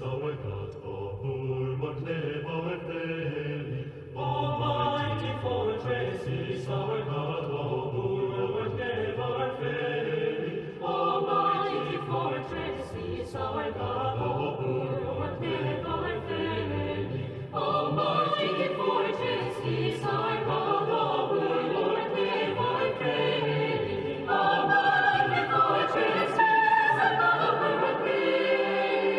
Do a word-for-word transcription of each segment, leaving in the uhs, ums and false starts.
Our God, our bulwark never failing. Almighty fortress is our God, our bulwark never failing. Almighty fortress is our God, our bulwark never failing. Almighty fortress is our God, our bulwark never failing. Almighty fortress is our God, our bulwark never failing.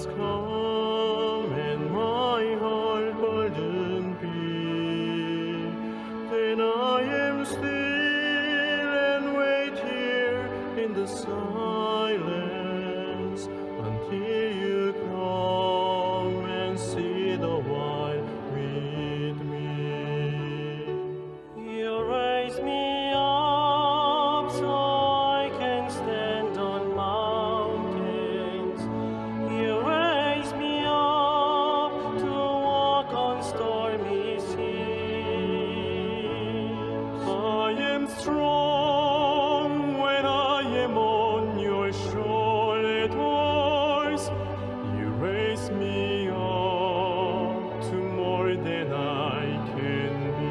Come and my heart burden be. Then I am still and wait here in the silence until you come and sit a while with me. You raise me up so I can stand on mountains. You raise me up to walk on stormy seas. I am strong when I am on your shoulders. You raise me up to more than I can be.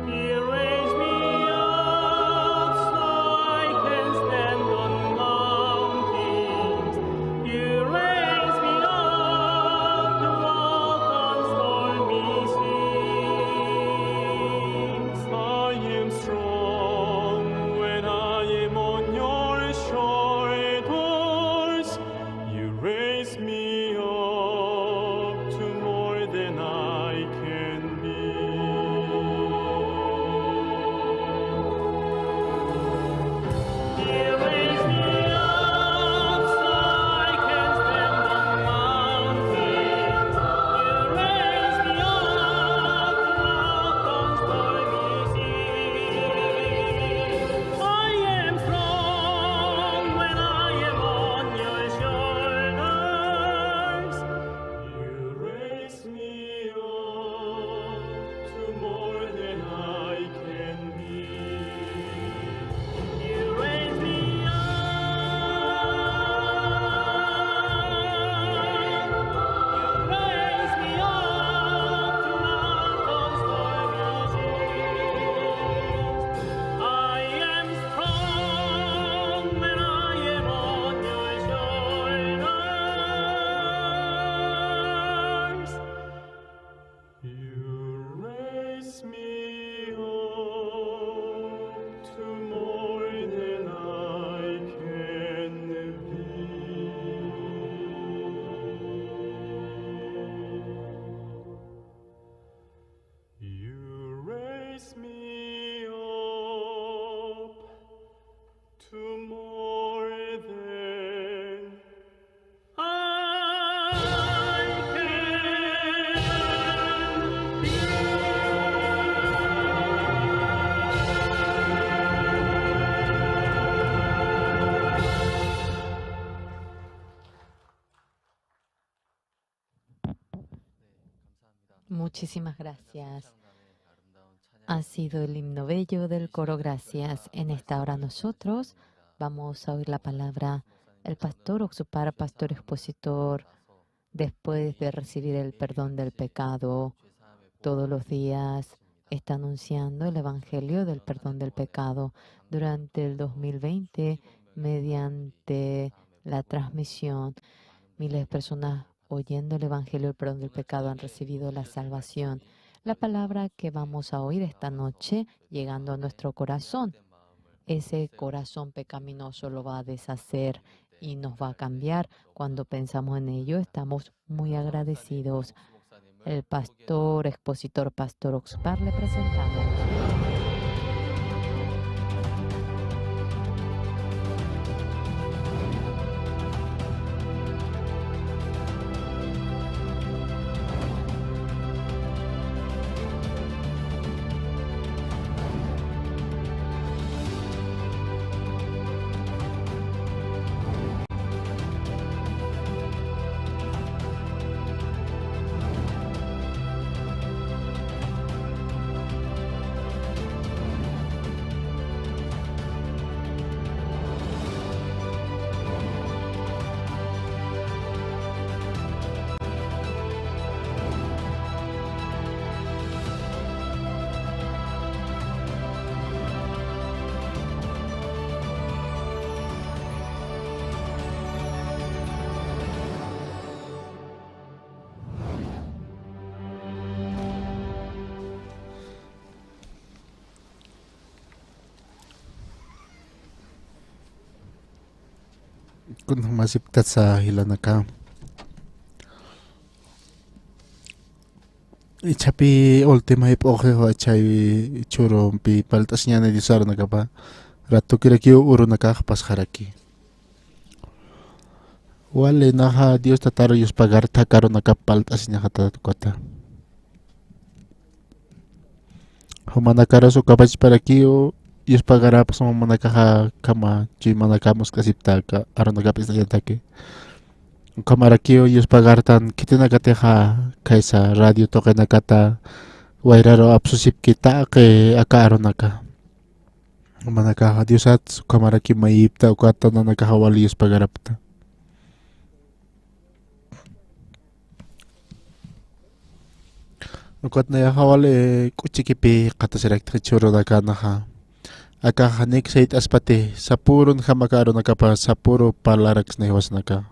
You raise me up so I can stand on mountains. You raise me up to walk on stormy seas. I am strong when I am on your shoulders. You raise me up to more than I can be. You raise me up so I can stand on mountains. You raise me up to walk on stormy seas. I am strong when I am on your shoulders. You raise me up to more than I can be. You raise me up. You raise me up to walk on stormy seas. I am strong when I am on your shoulders. You raise me up to more than I can be. You raise me up to more than I can be. Muchísimas gracias. Ha sido el himno bello del coro Gracias. En esta hora nosotros vamos a oír la palabra. El pastor Oxupar, pastor expositor, después de recibir el perdón del pecado, todos los días está anunciando el evangelio del perdón del pecado. Durante el dos mil veinte, mediante la transmisión, miles de personas oyendo el evangelio del perdón del pecado han recibido la salvación. La palabra que vamos a oír esta noche, llegando a nuestro corazón, ese corazón pecaminoso lo va a deshacer y nos va a cambiar. Cuando pensamos en ello, estamos muy agradecidos. El pastor, expositor, pastor Oxupar, le presentamos. Kunjämasipktasa jilanaka. Ichhapi última jip'uxi juwa chay churumpi parlt'asiñäni Dios arunakapa. Ratukirakiw urunakax pasxaraki. Wali naxa Dios Tataru yuspagartha aka arunakap parlt'asiñaxatat ukata. Jumanakarus ukapachparakiw yuspagarapxsma jumanakaxa ukhama chuymanakam usk'asipkta aka arunakap ist'añataki. Ukhamarakiw yuspagartan khitinakatixa khaysa radio tuqinakata wayraru apsusipki taqi aka arunaka. Jumanakaxa Diosat ukhamaraki mayipkta ukat nanakaxa wali yuspagarapkta. Ukat nayaxa wali k'uchikipi qhatasirakta jichhürunakanxa. Akax janik sayt'aspati sapürunjam aka arunakapa sapüru parlaraksna jiwasanaka.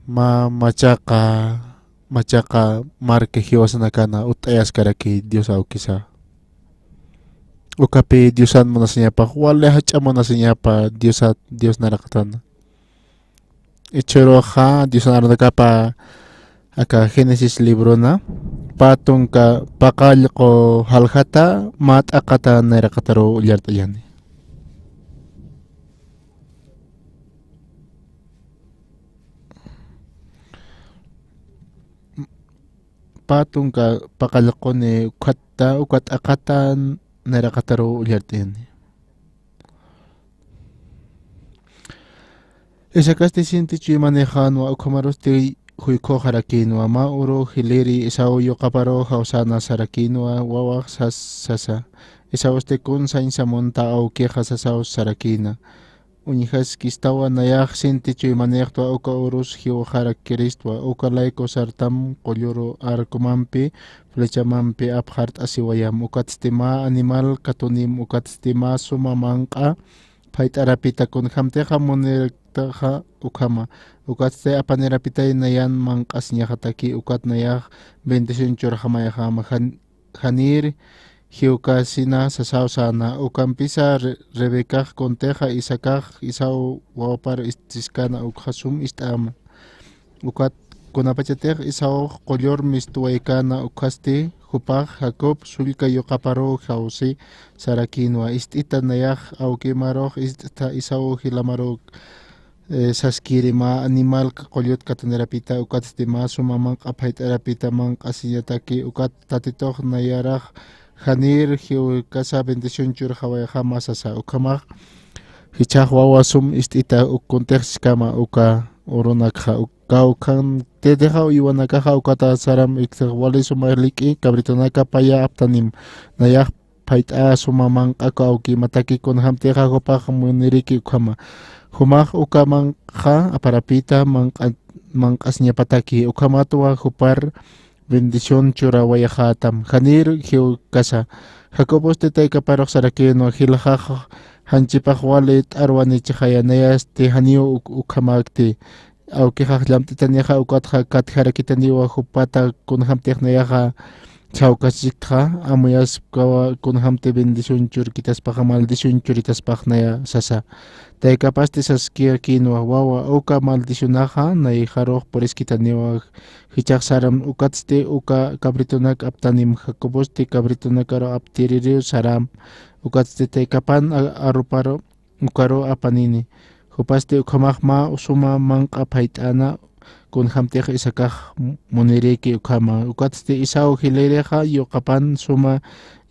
Mä machaqa, machaqa marka jiwasanakana utt'ayaskaraki Dios awkisa. Ukapi Diosan munasiñapa, wali jach'a munasiñapa Diosat, Dios nayraqatana. Jichhüruxa Diosan arunakapa aka Génesis librona pä tunka paqallqu jaljata mä t'aqata nayraqataruw ullart'ayani. Pä tunka paqallquni ukhata, uka t'aqata nayraqataruw ullart'ayani. Isaacasti sinti chuymanïxänwa, ukhamarusti juykhüxarakïnwa, mä uru jiliri Esaú yuqaparuw jawsäna sarakïnwa, wawax sas-, sasa. Esaústi kun sañ samunta awkixa sasaw sarakïna. Uñjaskistawa nayax sinti chuymanïxtwa uka urus jiwxarakiristwa, uka layku sartam qulluru arcomampi, flechamampi apxart'asiwayam, ukatsti mä animal katunim, ukatsti mä suma manq'a phayt'arapita, kunjamtixa munirktaxa ukhama, ukatsti apanirapitay nayan manq'asiñaxataki, ukat nayax bendición churxamayxama, jan-, janïr jiwkasina sasaw säna, ukampisa Re-, Rebecax kuntixa Isaacax Esaú wawapar ist'iskana ukxa sum ist'äma. Ukat kunapachatix Esaúx qullur mistuwaykana, ukhasti jupax Jacob sullka yuqaparuw jawsi sarakïnwa, ist'ita nayax awkimarux ist'ta Esaú jilamaruw, eh, saskiri mä animal qullut katunirapita, ukatsti mä suma manq'a phayt'arapita manq'asiñataki, ukat Tatitux nayarax janïr jiwkasa bendición churxawayxama sasa, ukhamax jichhax wawa sum ist'ita uk kuntix jiskama uka urunakxa, uk-, kawkhantixa uywanakaxa ukata saram iktix wali suma lik'i cabritonaka paya aptanim, nayax phayt'a suma manq'a kawkimataki, kunjamtixa jupax muniriki ukhama. Jumax uka manq'a aparapita manq'a-, manq'asiñapataki, ukhamatwa jupar bendición churawayxätam. Janïr jiwkasa. Jacobosti taykaparux sarakïnwa, jilxax janchipax wali t'arwanichixaya, nayasti janiw uk-, ukhamäkti. Awkixax llamt'itanixa, ukatxa katjarakitaniwa jupata, kunjamtix nayaxa sawkasiktxa, amuyaskawa kunjamti bendición churkitaspaxa, maldición churitaspax naya sasa. Taykapasti saskiyakïnwa, wawa, uka maldicionaxa nayxarux puriskitaniwa, jichhax saram, ukatsti uka cabritonak aptanim, Jacobosti cabritonakaru aptiririw saram, ukatsti taykapan a-, aruparu ukaru apanini. Jupasti ukhamax mä suma manq'a phayt'äna, kunjamtix Isaacax mu-, muniriki ukhama. Ukatsti Esaú jilirixa yuqapan suma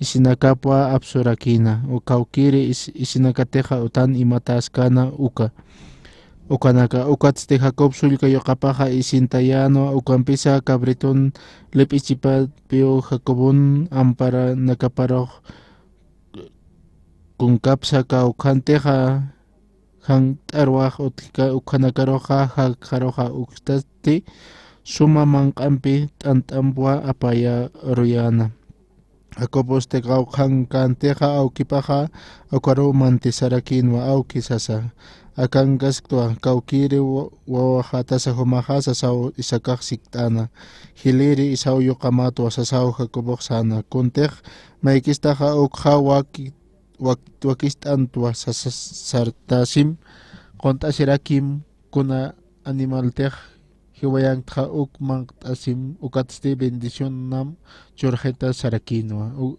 isinakapwa apsurakïna. U kawkiri is-, isinakatixa utan imatäskana uka. Ukanaka, ukatsti Jacob sullka yuqapaxa isintayänwa, ukampisa cabriton lip'ichipapiw Jacobon amparanakaparux kunkapsa kawkhantixa, jan t'arwax utjka-, ukhanakaruxa jakxaruxa, ukatsti suma manq'ampi t'ant'ampwa apayaruyäna. Jacobosti kawkhankantixa awkipaxa ukaruw mantisarakïnwa, awki sasa. Akankasktwa, kawkiri wa-, wawaxatasa jumaxa sasaw Isaacax sikt'äna. Jiliri Esaú yuqamatwa sasaw Jacobox säna. Kuntix maykistaxa ukxa waki-, wak-, wakist'antwa sasa sartasim. qunt'asirakim kuna animaltix jiwayanktxa uk manqt'asim, ukatsti bendicionnam churxita sarakïnwa. U-,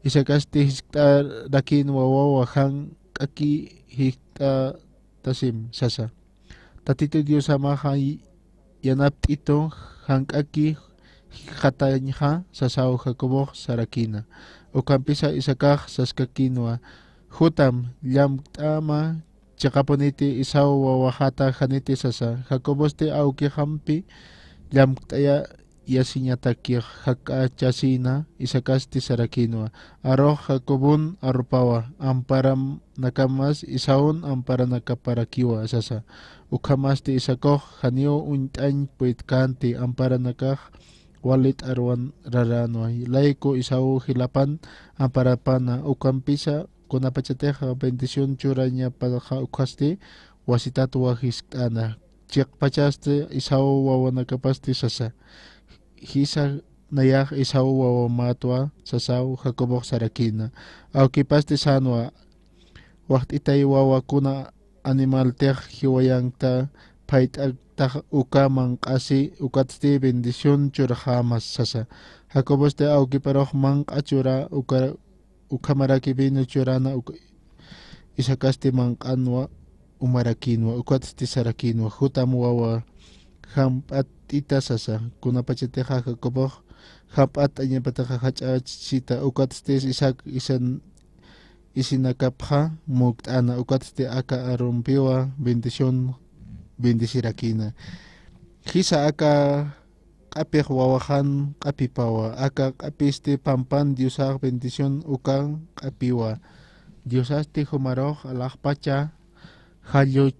Isaacasti jiskt'arakïnwa wawa jank'aki jiskt'atasim sasa. Tatitu Diosamaxa yanapt'itu jank'aki jikxatañxa sasaw Jacobox sarakïna. Ukampisa Isaacax saskakïnwa, jutam, llamkt'ama chiqapuniti Esau wawaxata janiti sasa. Jacobosti awkixampi llamkt'ayasiñatakix jak'achasïna. Isaacasti sarakïnwa, arux Jacobun arrupawa, amparanakamas Esaun amparanakaparakiwa sasa. Ukhamasti Isaacux janiw uñt'añ puytkänti amparanakax wali t'arwan raränwa. Layku Esau jilapan amparapana, ukampisa kunapachatixa bendición churañapaxa ukhasti wasitatwa jiskt'ana. Chiqpachasti Esau wawanakapasti sasa. Jisa nayax Esau wawamätwa sasaw Jacobox sarakïna. Awkipasti sänwa, waxt'itay wawa kuna animaltix jiwayankta phayt'aktax uka manq'asi, ukatsti bendición churxämas sasa. Jacobosti awkiparux manq'a chura uka ukhamaraki vino churana uk-, Isaacasti manq'anwa umarakïnwa, ukatsti sarakïnwa, jutam wawa jamp'at'ita sasa. Kunapachatixa Jacobox jamp'at'añapatixa jach'achita, ukatsti Isaac isan, isinakapxa mukt'ana, ukatsti aka arrumpiwa bendición bendecirakïna. Jisa aka q'apix wawaxan q'apipawa, aka q'apisti pampan Diosax bendición ukan q'apiwa. Diosasti jumarux alaxpacha jallu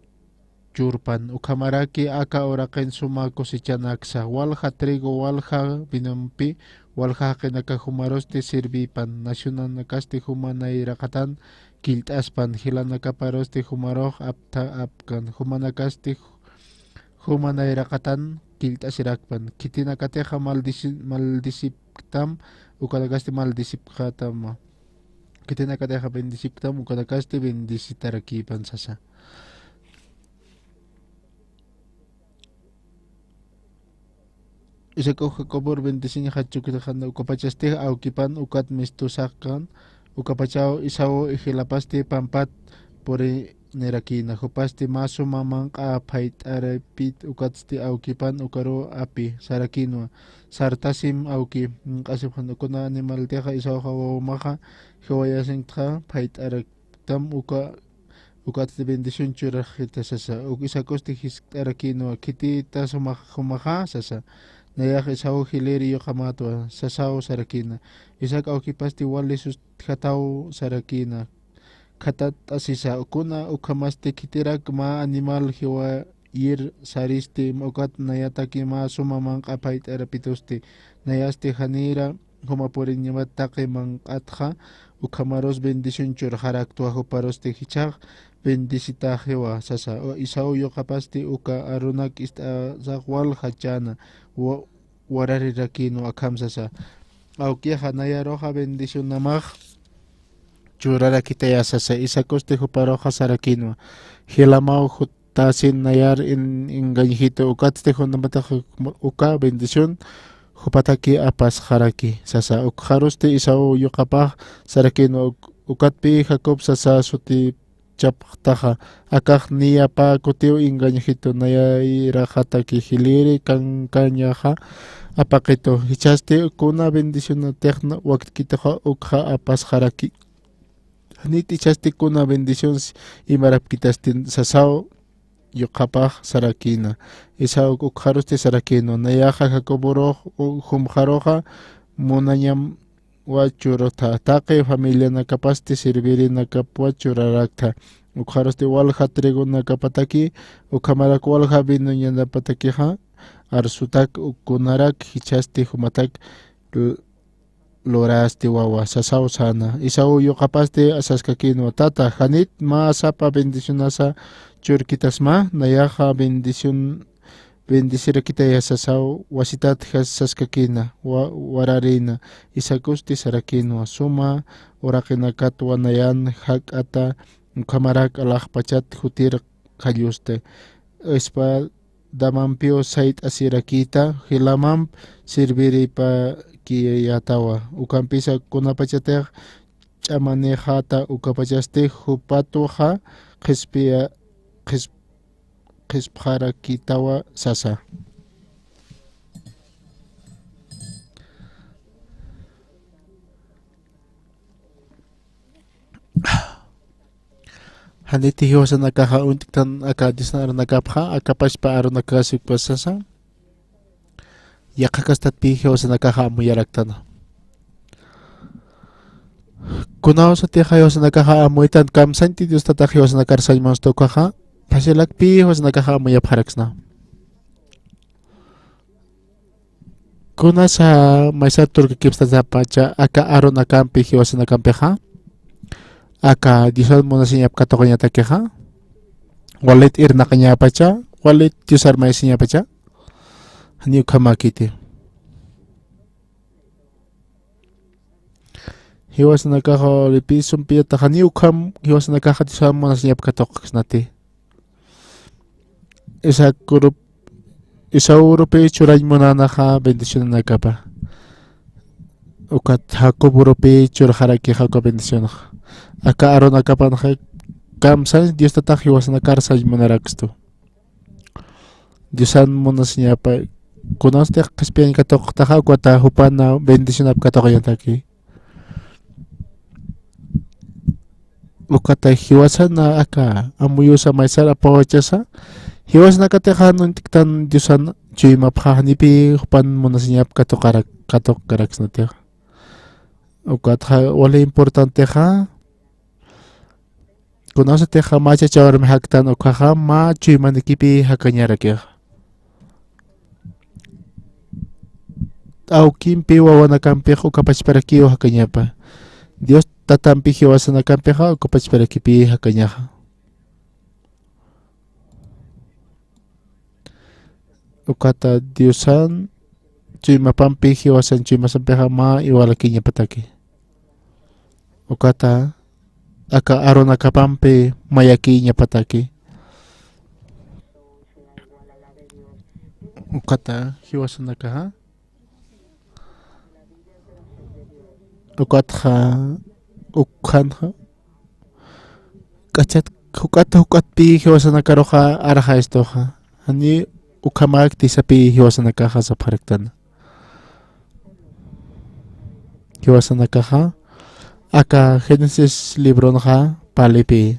churpan, ukhamaraki aka uraqin suma cosechanaksa, walja trigo, walja vinompi, walja jaqinaka jumarusti sirvipan, nacionanakasti juma nayraqatan killt'aspan, jilanakaparusti jumarux apta apkan, jumanakasti juma nayraqatan killt'asirakpan. Khitinakatixa maldeci-, maldecipktam, ukanakasti maldecipkatama. Khitinakatixa bendecipktam, ukanakasti bendecitarakïpan sasa. Isaacux Jacobor bendeciñxa chukrixa, ukapachasti awkipan ukat mistusaxkan, ukapachaw Esau jilapasti pampat purinirakïna, jupasti mä suma manq'a phayt'arapit, ukatsti awkipan ukaruw api sarakïnwa, sartasim awki, manq'asipxan, kuna animaltixa Esauxa wawamaxa jiwayasinktxa phayt'araktam uka, ukatsti bendición churxita sasa. Uk Isaacusti jiskt'arakïnwa, khitïta suma jumaxa sasa. Nayax Esau jilïr yuqamätwa sasaw sarakïna. Isaac awkipasti wali sustjataw sarakïna, khatat'asisa, kuna ukhamasti khitirak mä animal jiwayir saristi, ukat nayataki mä suma manq'a phayt'arapitusti, nayasti janïra juma puriñamat taqi manq'atxa, ukhamarus bendición churxaraktwa, juparusti jichhax bendecitaxiwa sasa. Esau yuqapasti uka arunak ist'asax walja chäna, wa-, wararirakïnwa akham sasa. Awkixa nayaruxa bendicionamax churarakitaya sasa. Isaacusti juparuxa sarakïnwa, jilamaw jutasin nayar en-, engañjitu, ukatsti junampatax uka bendición jupataki apasxaraki sasa. Ukxarusti Esau yuqapax sarakïnwa, uk-, ukatpï Jacob sasa suti chapxtaxa, akax niya pä kutiw engañjitu, nayayraxataki jilïri kankañaxa apaqitu. Jichhasti kuna bendicionatix wakt'kituxa ukxa apasxaraki. Janit jichhasti kuna bendicionsa imarapkitasti sasaw yuqapax sarakïna. Esau ukxarusti sarakïnwa, nayaxa Jacoborux u-, jumxaruxa munañam wa churtha, taqi familianakapasti sirvirinakapwa churaraktha. Ukxarusti walja trigonakapataki, ukhamarak walja vinoñanapatakixa arsutak, ukunarak jichhasti jumatak l-, lurasti wawa sasaw säna. Esau yuqapasti saskakïnwa, tata, janit mä sapa bendicionasa churkitasma, nayaxa bendición bendecirakitaya sasaw, wasitat jas-, saskakïna, wa-, wararïna. Isaacusti sarakïnwa, suma uraqinakatwa nayan jak'ata, ukhamarak alaxpachat jutir kallusti. Espadamampiw sayt'asirakïta, jilamamp sirviripakiyätawa. Ukampisa kunapachatix ch'amanïxäta, ukapachasti jupatxa qhispiya-, qhisp-, qhispxarakïtawa sasa. Janiti jiwasanakaxa uñt'ktan aka Diosan arunakapxa, aka pachpa arunakasiw sasa. Yaqha kastatpï jiwasanakaxa amuyaraktana. Kunawsatixa jiwasanakaxa amuytan, kamsañti Dios tatax jiwasanakar sañ munsta ukaxa, phasilakpï jiwasanakaxa amuyapxaraksna. Kunasa maysar turkakipstatapacha aka arunakampi jiwasanakampixa, aka Diosan munasiñap katuqañatakixa, walit irnaqañapacha, walit Diosar maysiñapacha, janiw ukhamäkiti. Jiwasanakaxa walipi sumpiyataxa janiw ukham jiwasanakaxa Diosan munasiñap katuqksnati. Isaac grup-, Esaú grupi churañ munänaxa bendicionanakapa. Ukat Jacob grupi churxarakixa uka bendicionxa. Aka arunakapanxa kamsañ Dios tatax jiwasanakar sañ munarakstu. Diosan munasiñapa, kunasti qhispiyañ katuqtaxa, ukata jupana bendicionap katuqañataki. Ukata jiwasana aka amuyusa maysar apawachasa, jiwasanakatixa jan uñt'ktan Diosan chuymapxa, janipï jupan munasiñap katuqarak-, katuqkaraksnatixa. Ukatxa wali importantexa, kunasatixa mä chacha warmi jaktan ukaxa mä chuymanikipï jakañarakixa. Awkimpi wawanakampix uka pachparakiw jakañapa. Dios tatampi jiwasanakampixa uka pachparakipï jakañaxa. Ukata Diosan chuymapampi jiwasan chuymasampixa mä iwalakiñapataki. Ukata aka arunakapampi mayakïñapataki. Ukata jiwasanakaxa. Ukatxa, ukhanxa. K'achat, juk'at, juk'atpï jiwasanakaruxa arxaystuxa. Jani ukhamäkti sapï jiwasanakaxa sapxaraktana. Jiwasanakaxa, aka Génesis libronxa parlipï.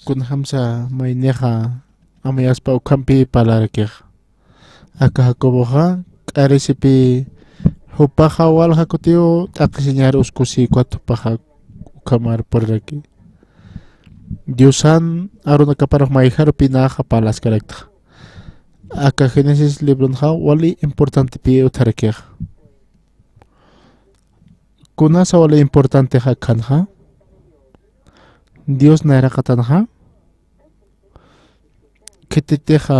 Kunjamsa maynixa amuyaspa ukhampï parlarakix. Aka Jacoboxa k'arisipï, jupaxa walja kutiw t'aqhisiñar uskusï, ukat jupaxa ukhamar puraraki. Diosan arunakaparux mayjaru pinaxa parlaskarakta. Aka Génesis libronxa wali importantepï utjarakix. Kunasa wali importantex akhanxa, Dios nayraqatanxa, khititixa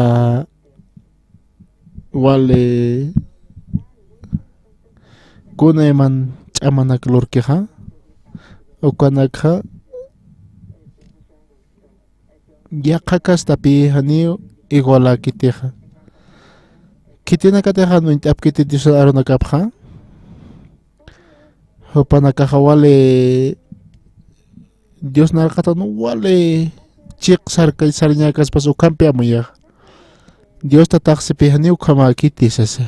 wali kunayman ch'amanak lurkixa, ukanakxa yaqha kastapï janiw igualäkitixa. Khitinakatixa jan uñt'apkiti Dios arunakapxa. Jupanakaxa wali Dios nayraqatan wali chiq sarkay sarñäkaspas ukhampi amuyax. Dios tatax sipï janiw ukhamäkiti sasa.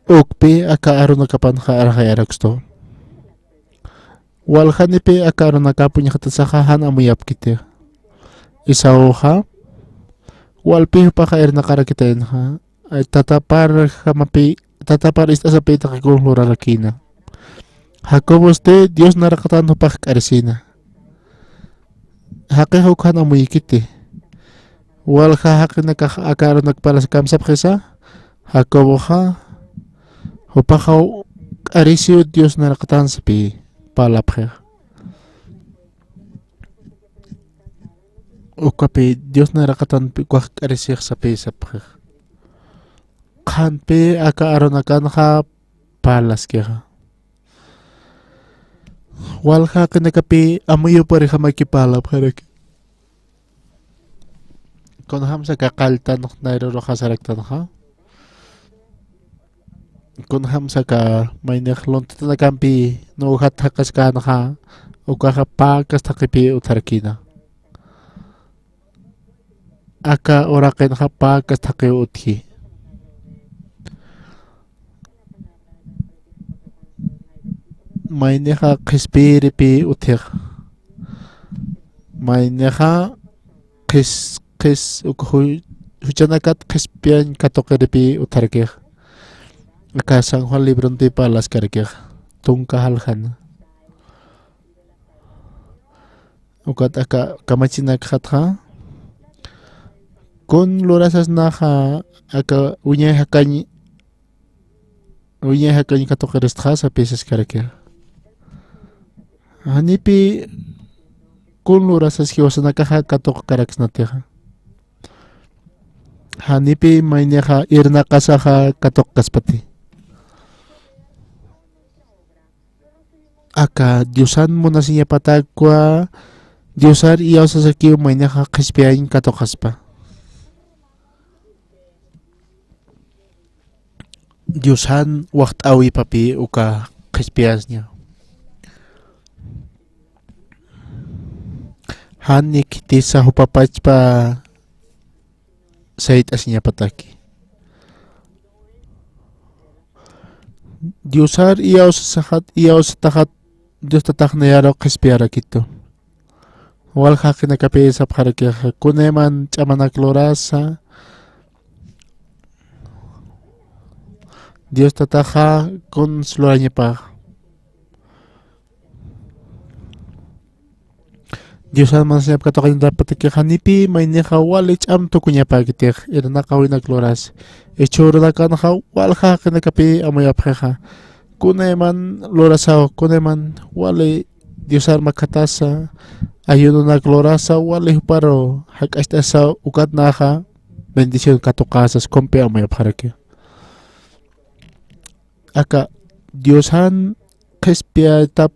Ukpï aka arunakapanxa arxayarakstu. Waljanipï aka arunakap uñjatasaxa jan amuyapkiti. Esaúxa, walpï jupaxa irnaqarakitaynaxa, ay, tatapar jamapï, tatapar ist'asapï taqi kun lurarakïna. Jacobosti Dios nayraqatan jupax k'arisïna. Jaqix ukhan amuyikiti. Walja jaqinakax aka arunak parlas kamsapxisa, Jacoboxa, jupaxa k'arisiw Dios nayraqatan sapï parlapxix. Ukapï Dios nayraqatanpi ukax k'arisix sapï sapxix. Qhanpï aka arunakanxa parlaskixa. Walja jaqinakapï amuyuparixamaki parlapxaraki. Kunjamsa aka qalltanx nayruruxa saraktanxa. Kunjamsa aka maynix lunthatanakampi nuwjat jaqaskänxa, ukaxa pä kast jaqipï utjarakïna. Aka uraqinxa pä kast jaqiw utji. Maynixa qhispiyiripï utjix. Maynixa qhis, qhis, uk ju-, juchanakat qhispiyañ katuqiripï utjarakix. Aka San Juan libronpi parlaskarakix. Tunka jaljana. Ukat aka kamachinakxatxa. Kun lurasas naxa aka wiñay jakañ, wiñay jakañ katuqiristxa sapï saskaraki. Janipï kun lurasas jiwasanakaxa katuqkaraksnatixa. Janipï maynixa irnaqasaxa katuqkaspati. Aka Diosan munasiñapatakwa, Diosar iyawsasakiw maynixa qhispiyañ katuqaspa. Diosan waxt'äwipapï uka qhispiyasña. Jan ni khitisa jupapachpa sayt'asiñapataki. Diosar iyawsasaxat, iyawsataxat, Dios tatax nayaru qhispiyarakitu. Walja jaqinakapï sapxarakixa, kunayman ch'amanak lurasa, Dios tataxa kuns lurañapax. Diosan munasiñap katuqañatapatakixa, janipï maynixa wali ch'am tukuñapäkitix, irnaqawinak luras. Ichhü urunakanxa walja jaqinakapï amuyapxixa. Kunayman lurasaw, kunayman wali Diosar makhatasa, ayununak lurasa, wali juparu jak'acht'asa, ukat naxa bendición katuqasas kump'i amuyapxaraki. Aka Diosan qhispiyatap,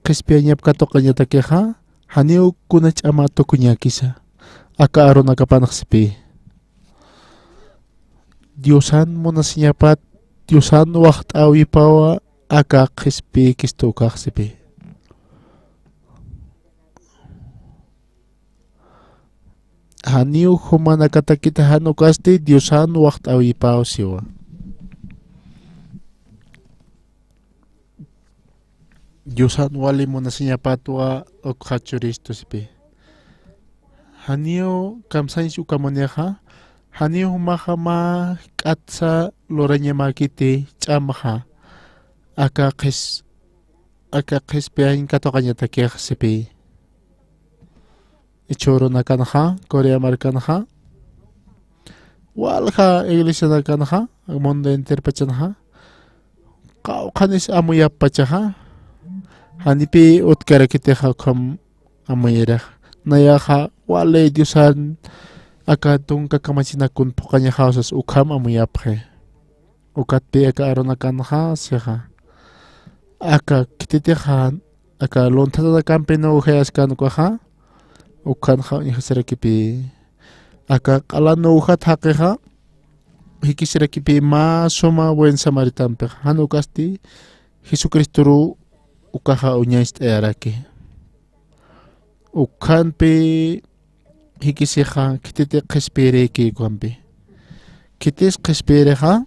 qhispiyañap katuqañatakixa, janiw kuna ch'ama tukuñäkisa. Aka arunakapanx sipï. Diosan munasiñapat, Diosan waxt'äwipawa aka qhispiykistu ukax sipï. Janiw jumanakatakita jan ukasti Diosan waxt'äwipaw siwa. Diosan wali munasiñapatwa ukxa churistu sipï. Janiw kamsañs uka munixa, janiw jumaxa mä k'atsa lurañamäkiti ch'amxa, aka qhis, aka qhispiyañ katuqañatakix sipï. Ichhü urunakanxa, Corea markanxa, walja iglesianakanxa, mundo enterpachanxa, qawqhanis amuyappachaxa, janipï utkarakitixa ukham amuyirix. Nayaxa, wali Diosan aka tunka kamachinakun phuqañaxaw sas ukham amuyapxi. Ukatpï aka arunakanxa sixa. Aka khititixa, aka lunthatanakampi nuwjayaskan ukaxa, ukhanxa uñjasirakipï. Aka q'ala nuwjat jaqixa, jikisirakipï mä suma buen samaritanpix. Jan ukasti Jesucristoru ukaxa uñacht'ayaraki. Ukhanpï jikisixa khititi qhispiyirïki ukampi. Khitis qhispiyirixa,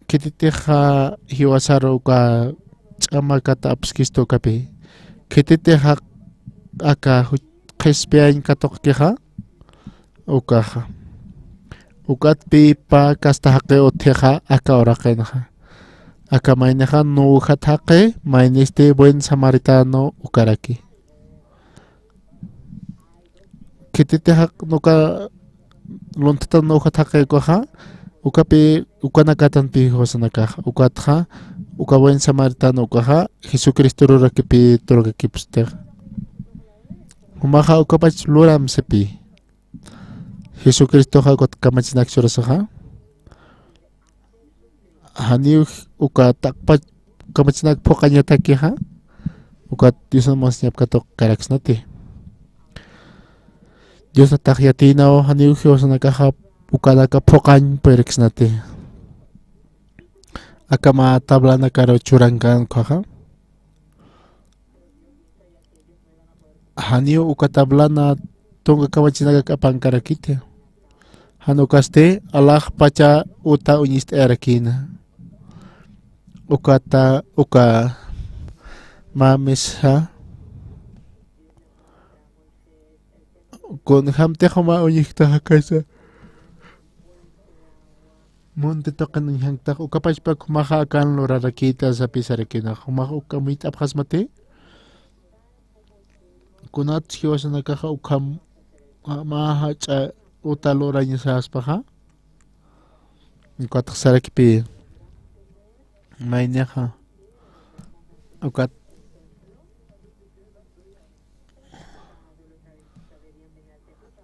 khititixa jiwasaru uka ch'amakat apskistu ukapi. Khititixa aka ju-, qhispiyañ katuqkixa, ukaxa. Ukatpï pä kasta jaqi utjixa aka uraqinxa. Aka maynixa nuwjat jaqi, maynisti buen samaritano ukaraki. Khititixa uka lunthatan nuwjat jaqi ukaxa, ukapï, ukanakatanpï jiwasanakaxa, ukatxa, uka buen samaritano ukaxa, Jesucristorurakipï turkakipstix. Jumaxa ukapach luram sipï. Jesucristoxa ukat kamachinak churasaxa. Janiw uka taqpach kamachinak phuqañatakixa, ukat Diosan munasiñap katuqkaraksnati. Diosnatax yatiynaw janiw jiwasanakaxa ukanaka phuqañ puyiraksnati. Aka mä tablanakaru churankan ukhaxa. Janiw uka tablana tunka kamachinakak apankarakiti. Jan ukasti alaxpacha uta uñist'ayarakïna. Ukata, uka mä misa. Kunjamtix juma uñjktaxa kaysa. Munti tuqin uñjanktax, uka pachpaku jumaxa akan lurarakïta sapï sarakïna. Jumax uka amuyt'apxasmati. Kunats jiwasanakaxa ukham mä jach'a uta lurañasaspaxa. Ukatx sarakipï. Maynixa. Ukat.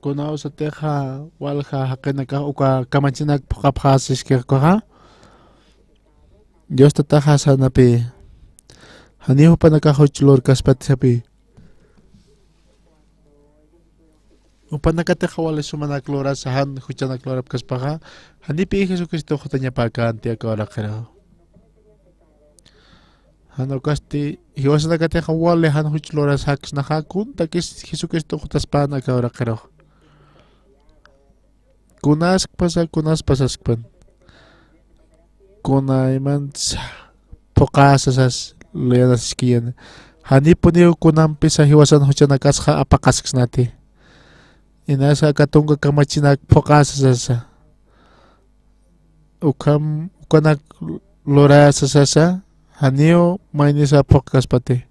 Kunawsatixa walja jaqinakax uka kamachinak phuqapxäsiskix ukaxa. Dios tataxa sänapï. Janiw jupanakax juch lurkaspati sapï. Jupanakatix wali sumanak lurasa jan juchanak lurapkaspaxa, janipï Jesucristox jutañapäkänti aka uraqiraw. Jan ukasti jiwasanakatix wali jan juch lurasa jaksnaxa, kuntakis Jesucristox jutaspän aka uraqiraw. Kunaskpasa, kunas pasaskpan. Kunaymansa phuqäsasas, luyanasiskiyani. Janipuniw kunampisa jiwasan juchanakasxa apaqasksnati. Inasa aka tunka kamachinak phuqäsasasa. Ukham, ukanak lurasasasa, janiw maynisa phuqkaspati.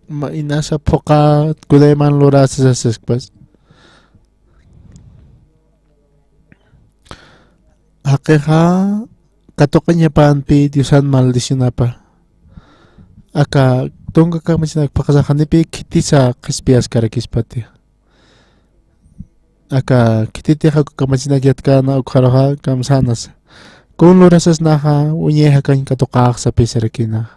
Ma inasa phuqa kunayman lurasasasaspas. Jaqixa katuqañapänpï Diosan maldicionapa. Aka tunka kamachinak phuqasa janipï khitisa qhispiyaskarakïspati. Aka khititixa uka kamachinak yatkäna ukxaruxa kamsänasa. Kun lurasasnaxa wiñay jakañ katuqäx sapï sarakïna.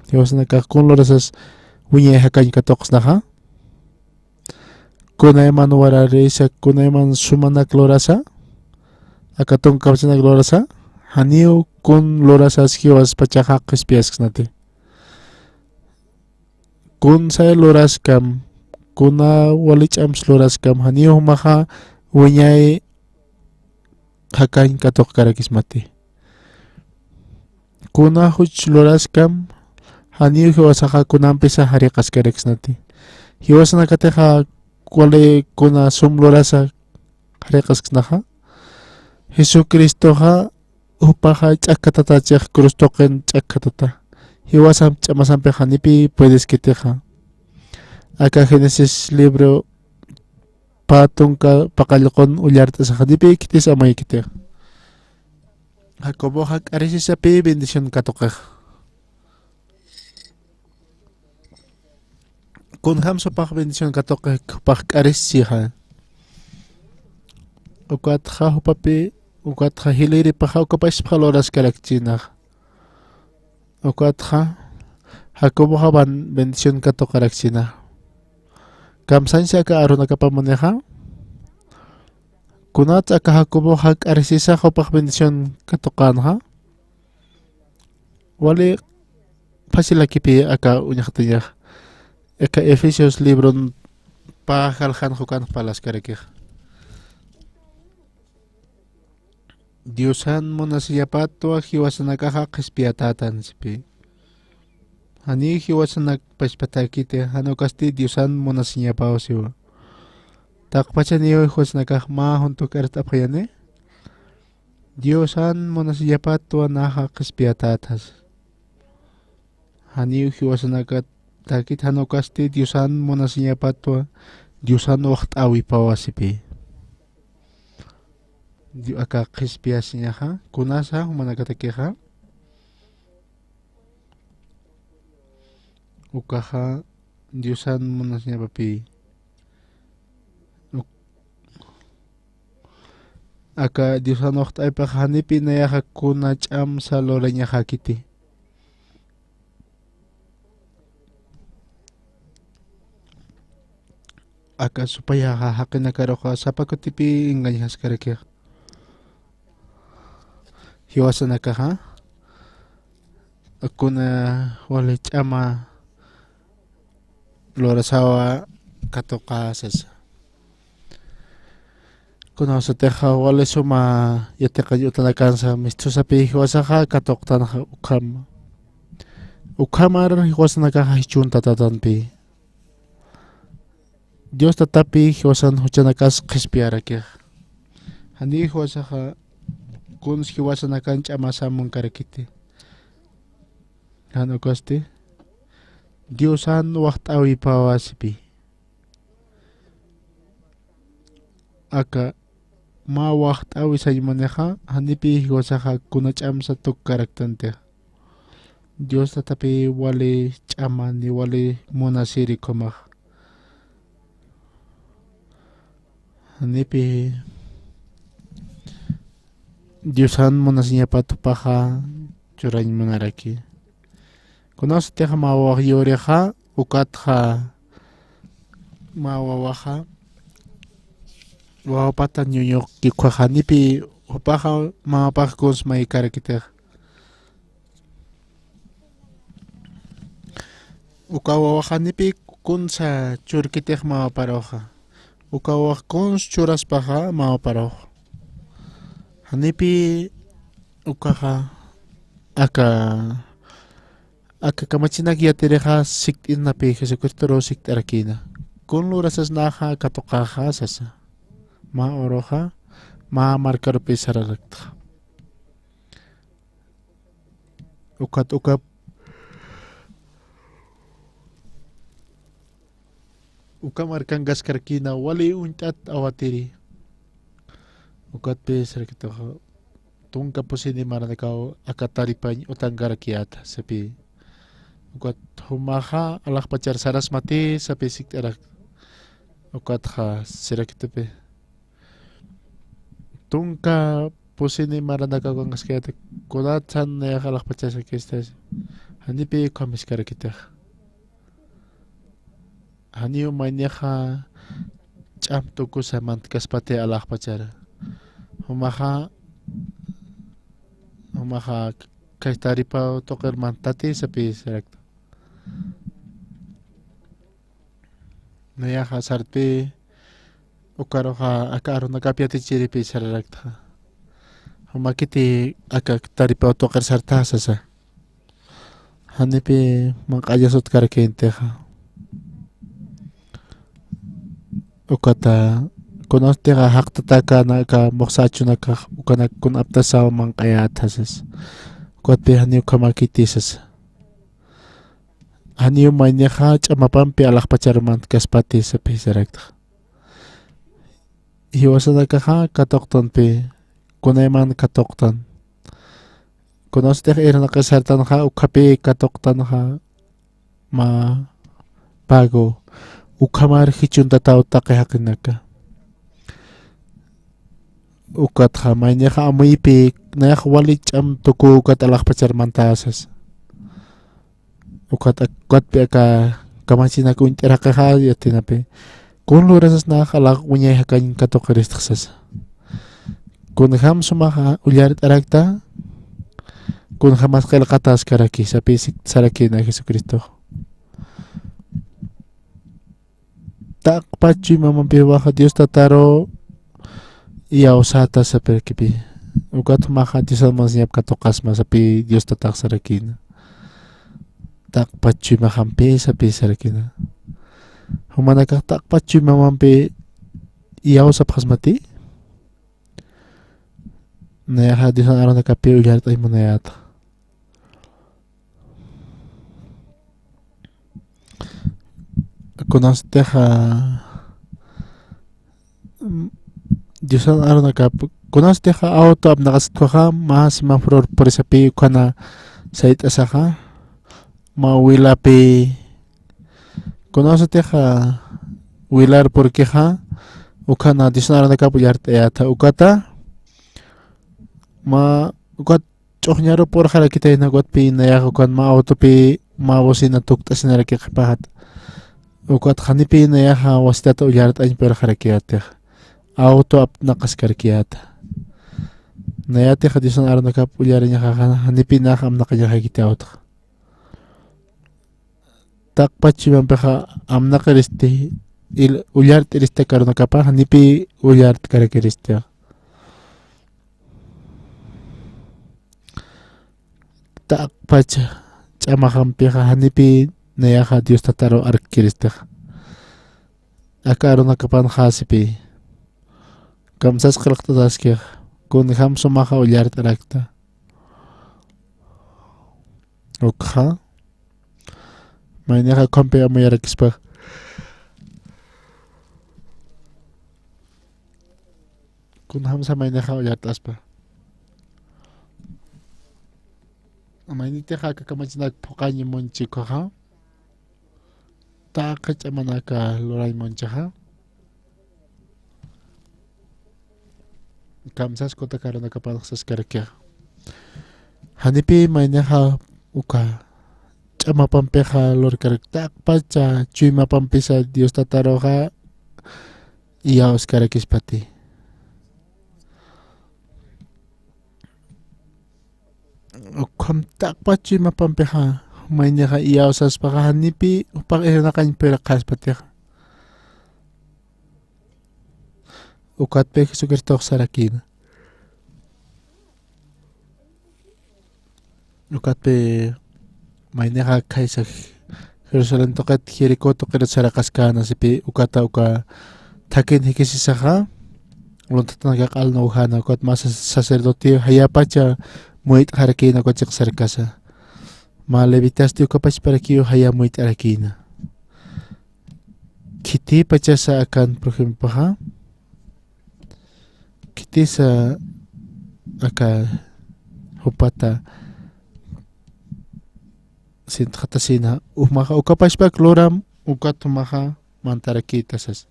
Jiwasanakax kun lurasas wiñay jakañ katuqsnaxa. Kunayman wararisa, kunayman sumanak lurasa. Aka tunka kamachinak lurasa. Janiw kun lurasas jiwaspachaxa qhispiyasksnati. Kunsay luraskam, kuna wali ch'amps luraskam, janiw jumaxa wiñay jakañ katuqkarakismati. Kuna juch luraskam, janiw jiwasaxa kunampisa jariqaskarakisnati. Jiwasanakatixa wali kuna sum lurasa jariqasksnaxa. Jesucristoxa jupaxa ch'akkatatachix cruz tuqin ch'akkatata. Jiwasamp ch'amasampix janipï puedeskitixa. Aka Génesis libro pä tunka paqallqun ullart'asax janipï khitis amuykitixa. Jacoboxa k'arisisapï bendición katuqix. Kunjams jupax bendición katuqix jupax k'arisisixa. Ukatxa jupapï, ukatxa jilïripaxa, uka pachpxa luraskarakchïnaxa. Ukatxa Jacoboxa ban-, bendición katuqarakchïnaxa. Kamsañsa aka arunakapamanixa. Kunats aka Jacoboxa k'arisisax jupax bendición katuqänxa. Wali facilakipï aka uñjatiñax. Aka Efesios libron pä jaljan jukanx parlaskarakixa. Diosan munasiñapatwa jiwasanakaxa qhispiyatätan sipï. Janiw jiwasanak pachpatäkiti, jan ukasti Diosan munasiñapaw siwa. Taqpachaniw jiwasanakax mä juntuk arst'apxayani. Diosan munasiñapatwa naxa qhispiyatätxas. Janiw jiwasanakatäkit, jan ukasti Diosan munasiñapatwa, Diosan waxt'äwipawa sipï. Di-, aka qhispiyasiñaxa, kunasa jumanakatakixa. Ukaxa Diosan munasiñapapï. Uk-, Aka Diosan waxt'äwipax janipi nayaxa kuna ch'amsa lurañaxäkiti. Aka supayaxa jaqinakaruxa sapa kutipi engañjaskarakixa. Jiwasanakaxa kuna wali ch'ama lurasawa katuqä sasa. Kunawsatixa wali suma yatiqañ utanakansa misthusapi jiwasaxa katuqtanxa ukhama. Ukhamar jiwasanakaxa jichhunta tatanpi. Dios tatapi jiwasan juchanakas qhispiyarakix. Janiw jiwasaxa kuns jiwasanakan ch'amasa munkarakiti. Jan ukasti Diosan waxt'äwipawa sipi. Aka mä waxt'äwi sañ munixa, janipi jiwasaxa kuna ch'amsa tukkaraktantixa. Dios tatapi wali ch'ama ni wali munasiri ukhamax. Janipi Diosan munasiñapat jupaxa churañ munaraki. Kunawsatixa mä wawax yurixa, ukatxa mä wawaxa, wawapata ñuñuqki ukkhaxa janipi jupaxa mamapax kuns maykarakitix. Uka wawaxa janipi kunsa churkitix mamaparuxa. Uka wawax kuns churaspaxa mamaparux. Janipi ukaxa aka, aka kamachinak yatirixa sikt'inapi Jesucristoru sikt'arakïna. Kun lurasas naxa katuqaxa sasa. Mä uruxa, mä markarupi sararakta. Ukat uka, uka markankaskarakïna wali uñt'at awatiri. Ukatpï sarakituxa tunka pusini maranakaw aka taripañ utankarakiyäta sapï. Ukat jumaxa alaxpachar sarasmati sapï sikt'arak. Ukatxa sarakitupi. Tunka pusini maranakaw ukankaskayäta, kunatsan nayax alaxpachasakista. Janipi ukham jiskarakitix. Janiw maynixa ch'am tukusa mantkaspati alaxpachar. Jumaxa, jumaxa kay taripaw tuqir manttati sapï sarakta. Nayaxa sartpï, ukaruxa aka arunakap yatichiripï sararakta. Jumakiti aka taripaw tuqir sarta sasa. Janipï manq'añas utkarakïntixa. Ukata, kunawstixa jaqtatakan aka muxsa achunakax ukanak kun aptasaw manq'ayät sasa. Ukatpï janiw ukhamäkiti sasa. Janiw maynixa ch'amapampi alaxpachar mantkaspati sapï sarakta. Jiwasanakaxa katuqtanpï, kunayman katuqtan. Kunawstix irnaqir sartanxa, ukhapï katuqtanxa mä pago, ukhamar jichhuntataw taqi jaqinaka. Ukatxa maynixa amuypï, nayax wali ch'am tuku ukat alaxpachar mantä sasa. Ukat ak-, ukatpï aka kamachinak uñt'ir jaqixa yatinapï. Kun lurasas nax alax uñay jakañ katuqiristx sasa. Kunjam sumaxa ullart'arakta, kunjamas qillqatäskaraki, sapï sik-, sarakïna Jesucristox. Taqpach chuymamampi jumaxa Dios Tataru iyawsäta sapirkipï. Ukat jumaxa Diosan munasiñap katuqasma sapï Dios Tatax sarakïna. Taqpach chuymamampi sapï sarakïna. Jumanakax taqpach chuymamampi iyawsapxasmati. Nayaxa Diosan arunakapi ullart'añ munayäta. Kunawstixa, mm, Diosan arunakap, kunawstixa auto apnaqasktuxa, mä semáforor purisapï ukhana sayt'asaxa, mä wilapï, kunawsatixa wilar purikixa, ukhana Diosan arunakap ullart'ayäta, ukata, mä ukat ch'uxñaru purxarakitayna, ukatpï nayaxa ukan mä autopï mä bocina tukt'asinaraki qhipaxat. Ukat janipï nayaxa wasitata ullart'añ purxarakiyätix. Auto apnaqaskarakiyäta. Nayatixa Diosan arunakap ullariñaxa, janipï nax amnaqañaxakiti autoxa. Taqpach chuymampixa amnaqiristi, il-, ullart'iristi aka arunakapa, janipï ullart'karakiristi. Taqpach ch'amaxampixa janipï nayaxa Dios Tataru arkkiristixa. Aka arunakapanxasipï. Kamsas qillqt'ataskixa. Kunjam sumaxa ullart'arakta. Ukxa. Maynixa ukhampi amuyarakispa. Kunjamsa maynixa ullart'aspa. Maynitixa aka kamachinak phuqañ munchi ukhaxa. Taqi ch'amanaka lurañ munchaxa. Kamsas kuta arunakapanx saskarakixa. Janipï maynixa uka ch'amapampixa lurkarak, taqpacha chuymapampisa Dios Tataruxa iyawskarakispati. Ukham taqpach chuymapampixa, maynixa iyawsaspaxa, janipï jupax irnaqañ purxaspatixa. Ukatpï Jesucristox sarakïna. Ukatpï maynixa khaysa Jerusalén tuqit Jericó tuqirut saraqaskänasipï, ukata uka thakin jikisisaxa, lunthatanakax q'alnuwjäna, ukat mä sac-, sacerdote jayapacha muyt'xarakïna uka chiqsarkasa. Mä levitasti ukapachparakiw jaya muyt'arakïna. Khitïpachasa akan, por ejemploxa, khitisa aka jupata sintxatasina, jumaxa ukapachpak luram, ukat jumaxa mantarakïta sas.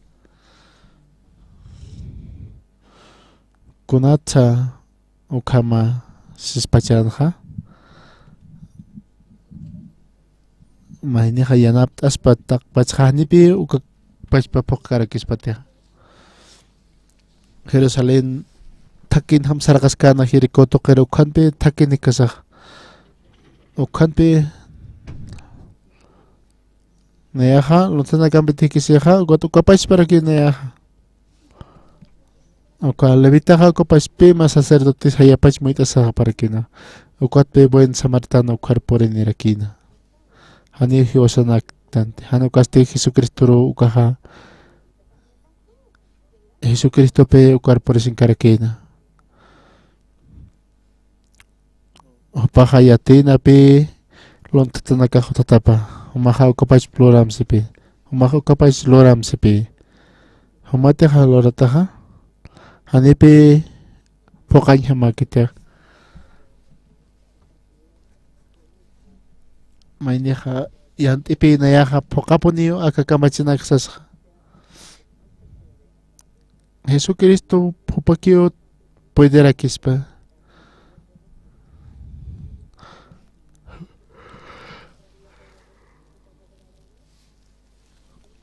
Kunatsa ukhama sispachanxa, maynixa yanapt'aspa taqpachxa, janipï ukapachpa phuqkarakispatixa. Jerusalén thakinjam saraqaskäna Jericó tuqir, ukhampï thakin jikasaxa. Ukhampï nayaxa, lunthanakampit jikisixa, ukat ukapachparakïna nayaxa. Uka levitaxa ukapachpï mä sacerdotes jayapach muyt'asaxaparakïna. Ukatpï buen samaritano ukhar purinirakïna. Janiw jiwasanaktanti. Jan ukasti Jesucristoruw ukaxa, Jesucristopï ukar purisinkarakïna. Jupaxa yatïnapï lunthatanakax juthatapa. Jumaxa ukapach luram sipï. Jumaxa ukapach luram sipï. Jumatixa lurataxa, janipï phuqañjamäkitix. Maynixa yant'ipï nayaxa phuqapuniw aka kamachinak sasxa. Jesucristo phupakiw puedirakispa.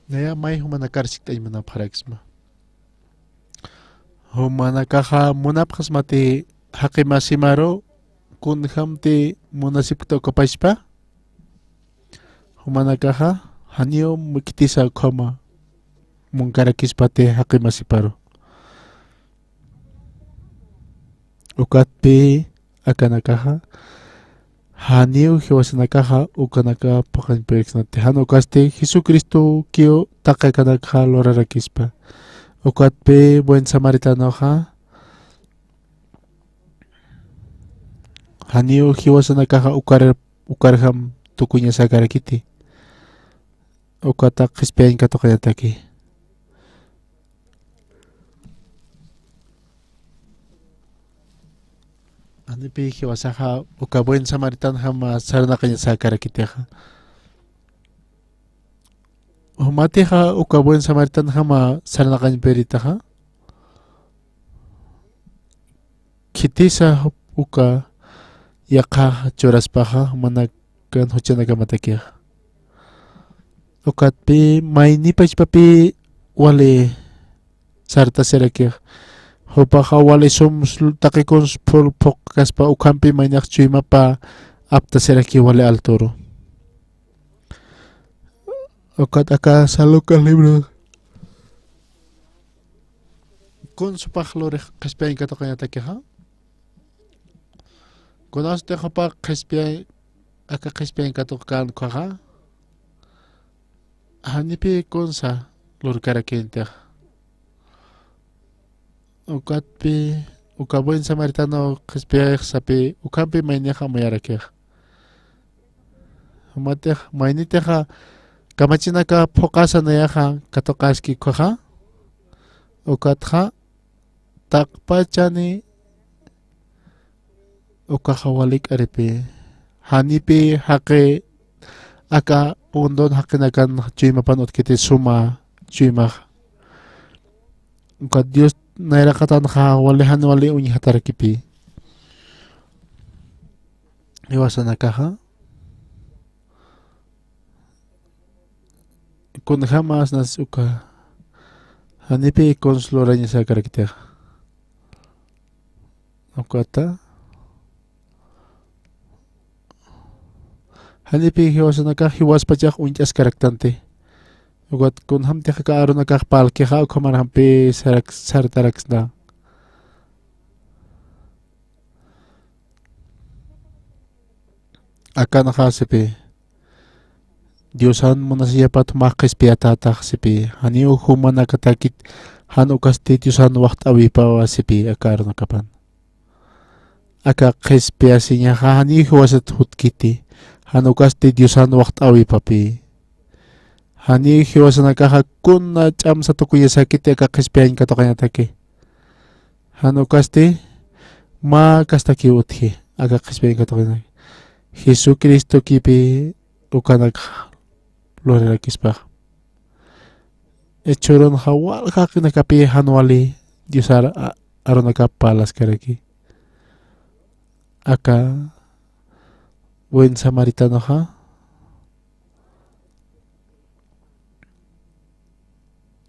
Naya may jumanakar chikt'añ munapxarakisma. Jumanakaxa munapxasmati jaqi masimaru kunjamti munasipkta ukapachpa. Jumanakaxa janiw mukitisa ukhama munkarakispati jaqi masiparu. Ukatpï akanakaxa, janiw jiwasanakaxa ukanaka phuqañ puriksnati. Jan ukasti Jesucristokiw taqi akanakxa lurarakispa. Ukatpï buen samaritanoxa, janiw jiwasanakaxa ukar, ukarjam tukuñasäkarakiti. Ukata qhispiyañ katuqañataki. Janipï jiwasaxa uka buen samaritanjama sarnaqañasäkarakitixa. Jumatixa uka buen samaritanjama sarnaqañ puritaxa, khitisa uka yaqha churaspaxa, manakan juchanakamataki. Ukatpi mayni pachpapi wali sartasiraki. Jupaxa wali sum sl-, taqi kuns pul phuqkaspa ukhampi maynax chuymapa aptasiraki wali alturu. Ukat aka San Lucas libro. Kuns jupax lurix qhispiyañ katuqañatakixa. Kunasti jupax qhispiyañ, aka qhispiyañ katuqkän ukhaxa. Janipi kunsa lurkarakïntix. Ukatpi, uka buen samaritano qhispiyayxsapi, ukhampi maynixa amuyarakix. Jumatix, maynitixa kamachinaka phuqasa nayaxa katuqaski ukhaxa. Ukatxa, taqpachani ukaxa wali k'aripi. Janipi jaqi aka pundun jaqinakan chuymapan utjkiti suma chuymax. Ukat Dios nayraqatanxa wali jan wali uñjatarakipi. Jiwasanakaxa. Kunjamas nas uka. Janipi kuns lurañasakaraktix. Ukata. Janipi jiwasanakax jiwaspachax uñch'askaraktanti. Ukat kunjamtix aka arunakax parlkixa ukhamarjampi sarak-, sartaraksna. Akanxa sipi. Diosan munasiñapat jumax qhispiyatätax sipi. Janiw jumanakatakit jan ukasti Diosan waxt'äwipawa sipi aka arunakapan. Aka qhispiyasiñaxa janiw jiwasat jutkiti. Jan ukasti Diosan waxt'äwipapi. Janiw jiwasanakaxa kuna ch'amsa tukuñasakiti aka qhispiyañ katuqañataki. Jan ukasti mä kastakiw utji, aka qhispiyañ katuqañataki. Jesucristokipi ukanakxa lurarakispax. Jichhürunxa walja jaqinakapi jan wali Diosar a-, arunakap parlaskaraki. Aka buen samaritanoxa.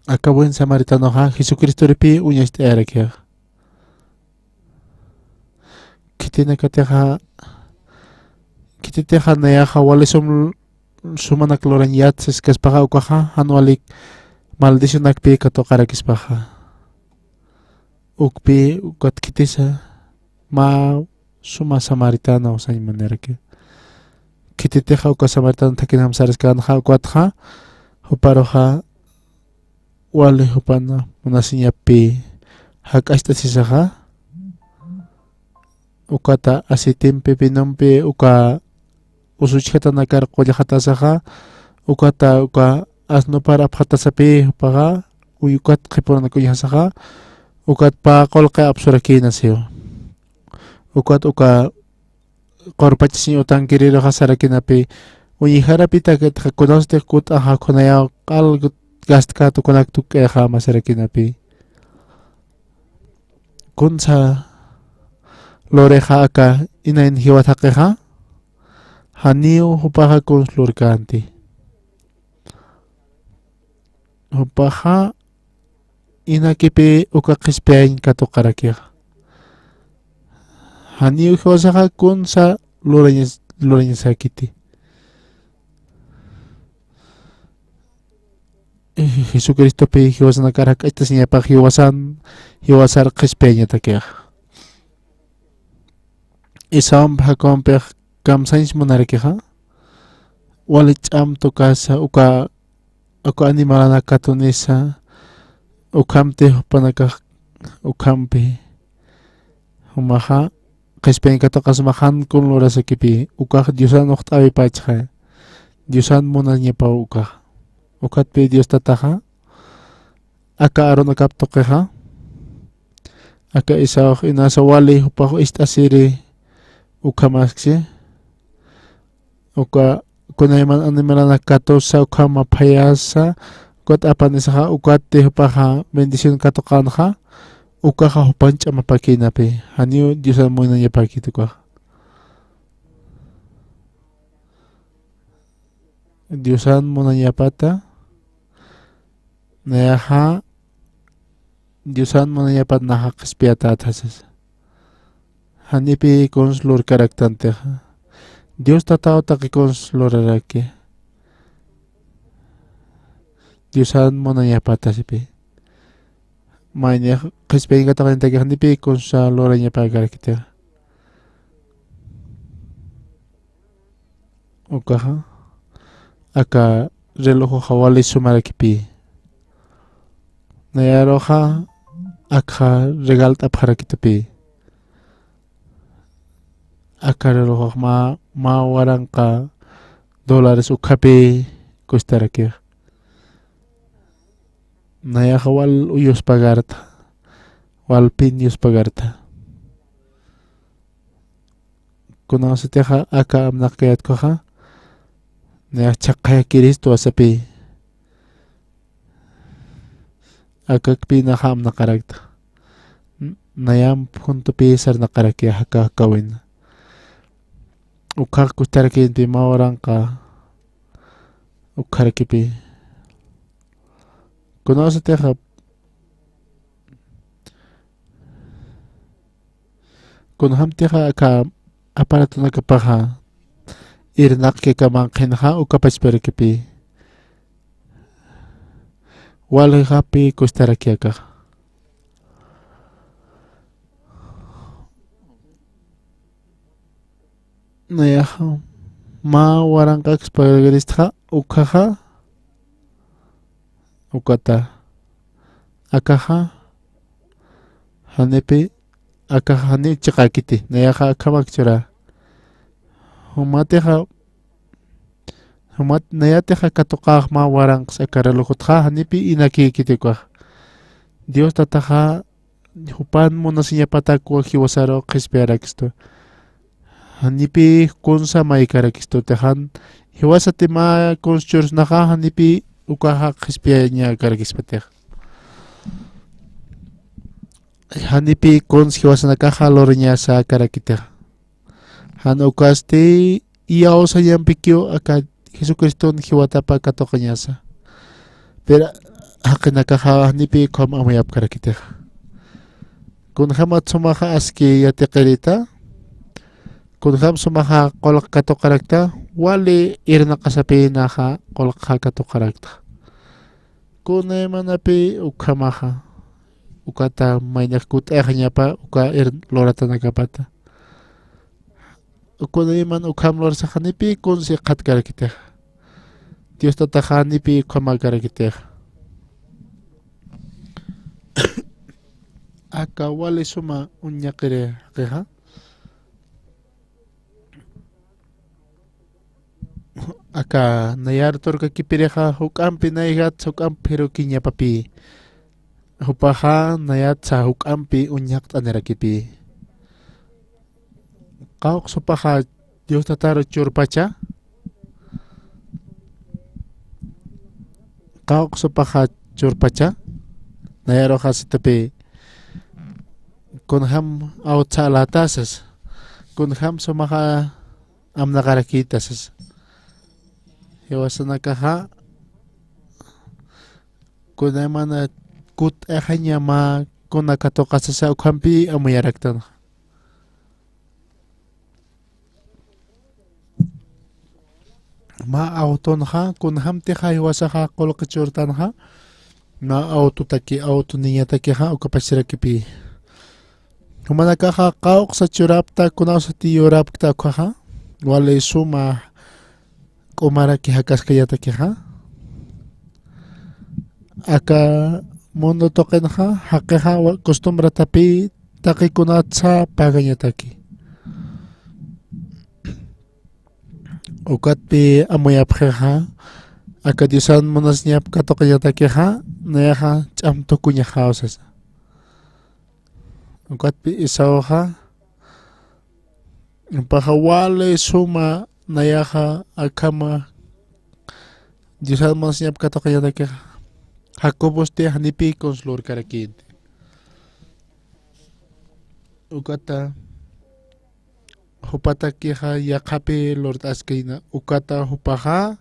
Aka buen samaritanoxa Jesucristuripi uñacht'ayarakixa. Khitinakatixa, khititixa nayaxa wali sum, sumanak lurañ yat siskaspaxa ukaxa, jan walik maldicionakpi katuqarakispaxa. Ukpi, ukat khitisa, mä suma samaritano sañ munaraki. Khititixa uka samaritano thakinjam saraskänxa ukatxa, juparuxa, wali jupana munasiñapi jak'acht'asisaxa, ukata aceitempi, vinompi, uka usuchjatanakar qullxatasaxa, ukata uka asnupar apxatasapi jupaxa, uy ukat qhipurunak uñjasaxa, ukat pä qullqi apsurakïna siwa. Ukat uka qurpachasiñ utankiriruxa sarakinapi, uñjarapïtakitxa kunasti kut'axa, kunayaw q'al gastkat ukanak tuk'ayxäma sarakinapi. Kunsa lurixa aka inayn jiwat jaqixa, janiw jupaxa kuns lurkänti. Jupaxa inakipi uka qhispiyañ katuqarakixa. Janiw jiwasaxa kunsa lurañas-, lurañasakiti. Jesucristopi jiwasanakar jak'acht'asiñapax jiwasan, jiwasar qhispiyañatakixa. Esaumpi Jacobumpix kamsañs munarakixa, wali ch'am tukasa uka, uka animalanak katunisa, ukhamti jupanakax, ukhampi, jumaxa, qhispiyañ katuqas jumax jan kun lurasakipi, ukax Diosan waxt'äwipachxa, Diosan munañapaw ukax. Ukatpi Dios Tataxa, aka arunakap tuqixa, aka Esaux inasa wali jupax ist'asiri ukhamasksi, uka kunayman animalanak katusa ukhama phayasa, ukat apanisaxa, ukatti jupaxa bendición katuqanxa, ukaxa jupan ch'amapakïnapi, janiw Diosan munañapäkit ukaxa. Diosan munañapata, nayaxa Diosan munañapat naxa qhispiyatät sasa. Janipï kuns lurkaraktantixa. Dios Tataw taqi kuns luraraki. Diosan munañapat sasipï. Maynix qhispiyañ katuqañataki janipï kunsa lurañapäkarakitixa. Ukaxa, aka relojoxa wali sumarakipï. Nayaruxa akxa regalt'apxarakitapï. Aka relojox mä, mä waranqa dólares ukhapi kustarakix. Nayaxa wal uyus pagarta, wal pin uyus pagarta. Kunasatixa aka amnaqkayät ukaxa, nayax chhaqhayakiristu sasipï. Akakpï naxa amnaqarakta. Nayamp juntupï sarnaqaraki aka jakawina. Ukhax kustarakïnti mä waranqa ukharakipï. Kunasatixa Kunjämtixa aka aparatonakapaxa irnaqki aka manqhinxa uka pachparakipï. Waljapi kustaraki akaxa. Nayaxa mä waranqaks pagaristxa ukhaxa ukata akaxa janipi akaxa jani chiqäkiti, nayaxa akhamak churä. Jumatixa, jumat nayatixa katuqäx mä waranqs aka relojutxa janipi inakïkiti ukax. Dios Tataxa jupan munasiñapatak uka jiwasaru qhispiyarakistu. Janipi kunsa maykarakistu, tixan jiwasati mä kuns chursnaxa janipi ukaxa qhispiyañäkarakispatix. Janipi kuns jiwasanakaxa lurañasäkarakitix. Jan ukasti iyawsañampikiw aka Jesucriston jiwatapa katuqañasa. Pero jaqinakaxa janipi ukham amuyapkarakitixa. Kunjamat sumaxa aski yatiqirita, kunjam sumaxa qullq katuqarakta, wali irnaqasapï naxa qullqxa katuqarakta. Kunaymanapi ukhamaxa, ukata maynax kut'ayaxañapa uka ir-, luratanakapata. Kunayman ukham lursaxa janipi kuns jikxatkarakitixa. Dios Tataxa janipi ukhamäkarakitixa. Aka wali suma uñaqiri jaqixa. Aka nayar turkakipirixa juk'ampi nayjat juk'amp jirukiñapapï. Jupaxa nayatsa juk'ampi uñjaqt'anirakipï. Qawqs jupaxa Dios Tataru churpacha. Qawqs jupaxa churpacha. Nayaruxa sitapï kunjam awtsa alatasas. Kunjam sumaxa amnaqarakïtasas. Jiwasanakaxa kunaymana kut'ayaxaña mä kuna katuqasasa ukhampi amuyaraktanxa. Mä awtunxa, kunjamtixa jiwasaxa qullqi churtanxa, mä awtutaki, awtuniñatakixa ukapachrakipï. Jumanakaxa qawqsa churapta, kunawsati yurapkta ukhaxa, wali suma k'umaraki jakaskañatakixa. Aka mundo tuqinxa, jaqixa wa-, costumbratapi taqikunatsa pagañataki. Ukatpi amuyapxixa, aka Diosan munasiñap katuqañatakixa, nayaxa ch'am tukuñaxaw sasa. Ukatpi Esauxa, jupaxa wali suma nayaxa akhama Diosan munasiñap katuqañatakixa, Jacobosti janipi kuns lurkarakïnti. Ukata jupatakixa yaqhapi lurt'askayna, ukata jupaxa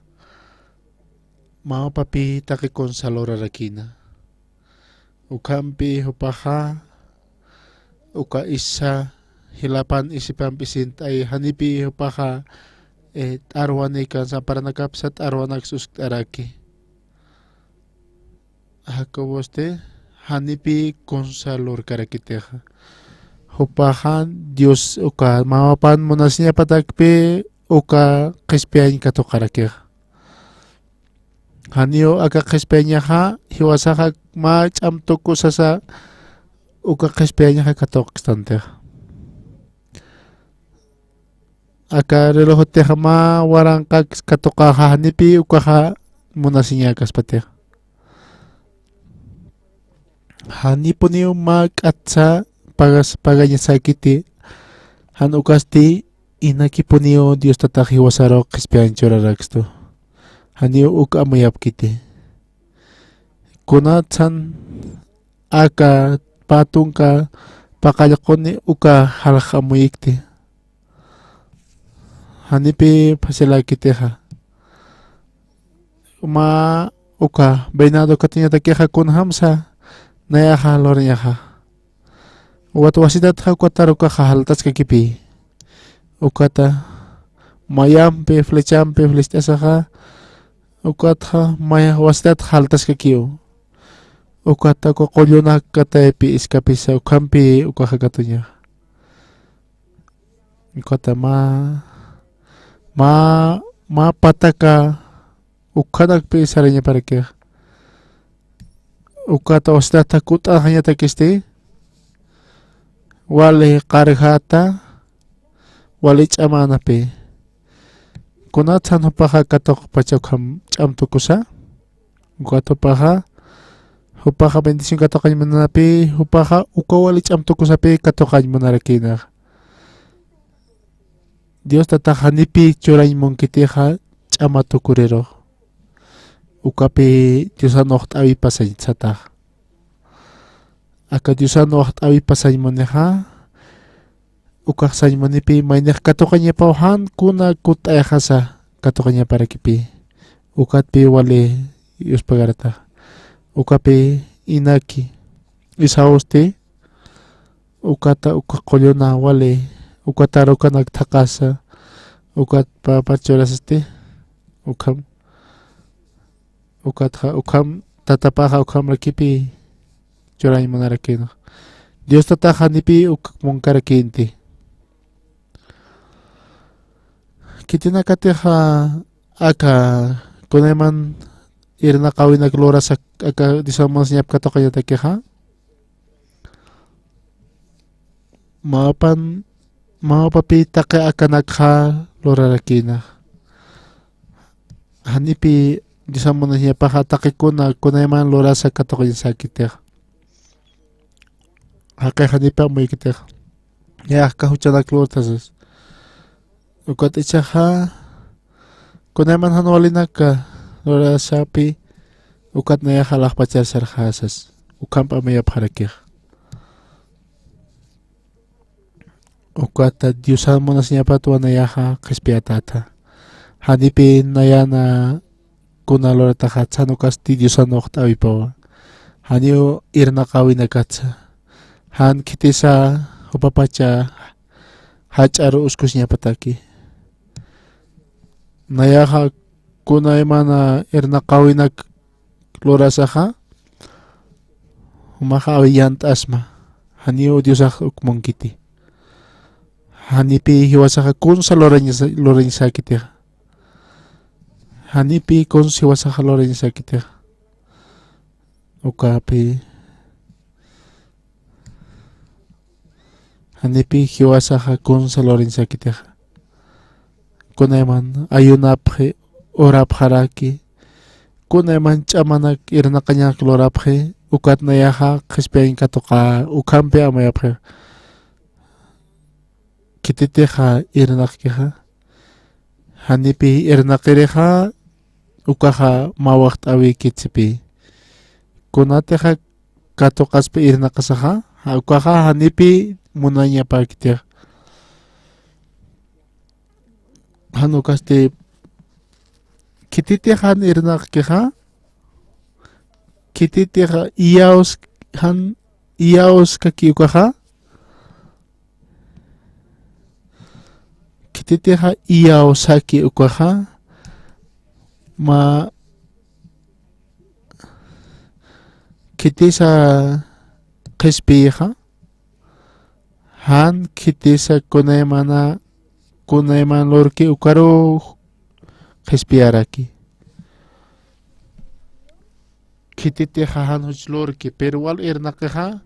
mamapapi taqi kunsa lurarakïna. Ukhampi jupaxa uka isa jilapan isipampi sint'ay, janipi jupaxa, eh, t'arwanikan samparanakapsa t'arwanaks uskt'araki. Jacobosti janipi kunsa lurkarakitixa. Jupaxa Dios uka mamapan munasiñapatakpi uka qhispiyañ katuqarakixa. Janiw aka qhispiyañaxa jiwasaxa mä ch'am tukusasa uka qhispiyañaxa katuqkstantixa. Aka relojutixa mä waranqak katuqaxa janipi ukaxa munasiñäkaspatixa. Janipuniw mä k'atsa pagas-, pagañasäkiti, jan ukasti inakipuniw Dios tatax jiwasaru qhispiyañ churarakstu. Janiw uk amuyapkiti. Kunatsan aka pä tunka paqallquni uka jalxamuyikti. Janipi fácilakitixa. Mä uka venado katuñatakixa kunjamsa nayaxa lurañaxa. Ukat wasitatxa ukatar ukaxa jalt'askakipï. Ukata mayampi, flechampi flecht'asaxa, ukatxa maya wasitat jalt'askakiw. Ukata uka qullunak kataypi iskapisa, ukhampi ukaxa katuñaxa. Ukata mä, mä, mä pataka ukhanakpi sarañaparakixa. Ukata wasitatxa kutt'añatakisti, wali qarjata, wali ch'amänapï. Kunatsan jupaxa katuqpacha ukham ch'am tukusa. Ukat jupaxa, jupaxa bendición katuqañ munanapï, jupaxa uka wali ch'am tukusapï katuqañ munarakïnaxa. Dios tatax janipi churañ munkitixa ch'ama tukurirux. Ukapï Diosan waxt'äwipasañ satax. Aka Diosan waxt'äwipasañ munixa, ukax sañ munipï maynix katuqañapaw jan kuna kutt'ayxasa katuqañaparakipï. Ukatpï wali yuspagaratax. Ukapï inaki Esausti, ukata uka qulluna wali, ukatar ukanak thaqasa, ukat pä pachurasasti, ukham, ukatxa, ukham, tatapaxa ukhamrakipï churañ munarakïnxa. Dios tatax janipï uk munkarakïnti. Khitinakatixa aka kunayman irnaqäwinak lurasa aka Diosan munasiñap katuqañatakixa, mamapan, mamapapï taqi akanakxa lurarakïna. Janipï Diosan munasiñapaxa taqi kuna, kunayman lurasa katuqañasäkitixa. Jaqix janipi amuykitixa. Nayax aka juchanak lurt'asas. Ukat jichhaxa, kunayman jan walinaka lurasapi, ukat nayaxa alaxpachar sarxäsas. Ukhampi amuyapxarakixa. Ukata Diosan munasiñapatwa nayaxa qhispiyatätxa. Janipï nayana kuna lurataxatsa, jan ukasti Diosan waxt'äwipawa. Janiw irnaqäwinakatsa. Jan khitisa jupapacha jach'ar uskusiñapataki. Nayaxa kunaymana irnaqäwinak lurasaxa, jumaxa awiyant'asma, janiw Diosax uk munkiti. Janipï jiwasaxa kunsa lurañasa-, lurañasäkitixa. Janipï kunsa jiwasaxa lurañasäkitixa. Ukapï, janipï jiwasaxa kunsa lurañasäkitixa. Kunayman ayunapxi, orapxaraki, kunayman ch'amanak irnaqañak lurapxi, ukat nayaxa qhispiyañ katuqä, ukhampi amuyapxi. Khititixa irnaqkixa, janipï irnaqirixa, ukaxa mä waxt'äwikitsipï. Kunatixa katuqaspi irnaqasaxa, ja-, ukaxa janipï munañapäkitix. Jan ukasti khititix jan irnaqkixa, khititix iyaws, jan iyawskaki ukaxa, khititixa iyawsaki ukaxa, mä khitisa qhispiyixa, jan khitisa kunaymana, kunayman lurki ukaru qhispiyaraki. Khititixa jan juch lurki, pero wal irnaqixa,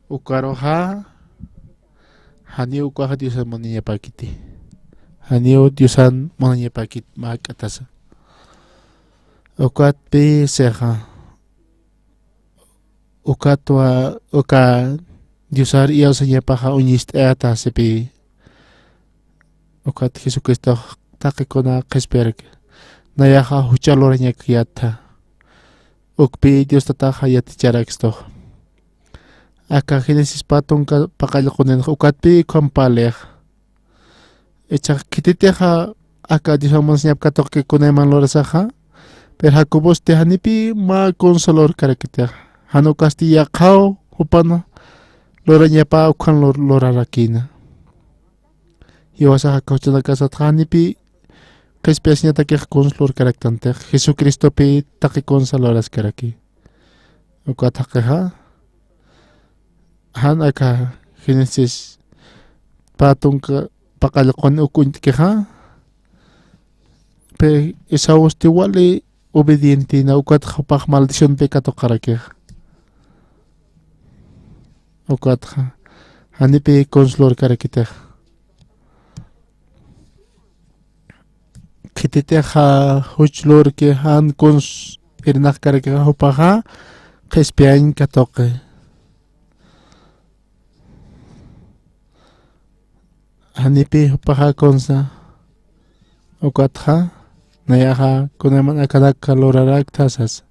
ukaruxa, janiw ukaxa Diosan munañapäkiti. Janiw Diosan munañapäkit mä juk'atasa. Ukatpï sixa. Ukatwa, uka Diosar iyawsañapaxa uñist'ayäta sipï. Ukat Jesucristox taqikuna qhispiyaraki. Nayaxa jucha lurañakayäta. Ukpï Dios Tataxa yaticharakistux. Aka Génesis pä tunka paqallquninxa ukatpï ukham parlix. Ichax khititixa aka Diosan munañap katuqki kunayman lurasaxa, pero Jacobosti janipï mä kunsa lurkarakitix. Jan ukasti yaqhaw jupan lurañapa ukan lur-, lurarakïna. Jiwasaxa aka juchanakasatxa janipï qhispiyasiñatakix kunsa lurkaraktantix, Jesucristopï taqi kunsa luraskaraki. Ukat jaqixa, jan aka Génesis pä tunka paqallqun uk uñt'kixa, pe Esausti wali obedientina, ukatxa jupax maldicionpï katuqarakix. Ukatxa, janipï kunsa lurkarakitix. Khititixa juch lurki jan kuns irnaqkarakixa jupaxa qhispiyañ katuqi. Janipï jupaxa kunsa, ukatxa, nayaxa kunayman akanak lurarakta sasa,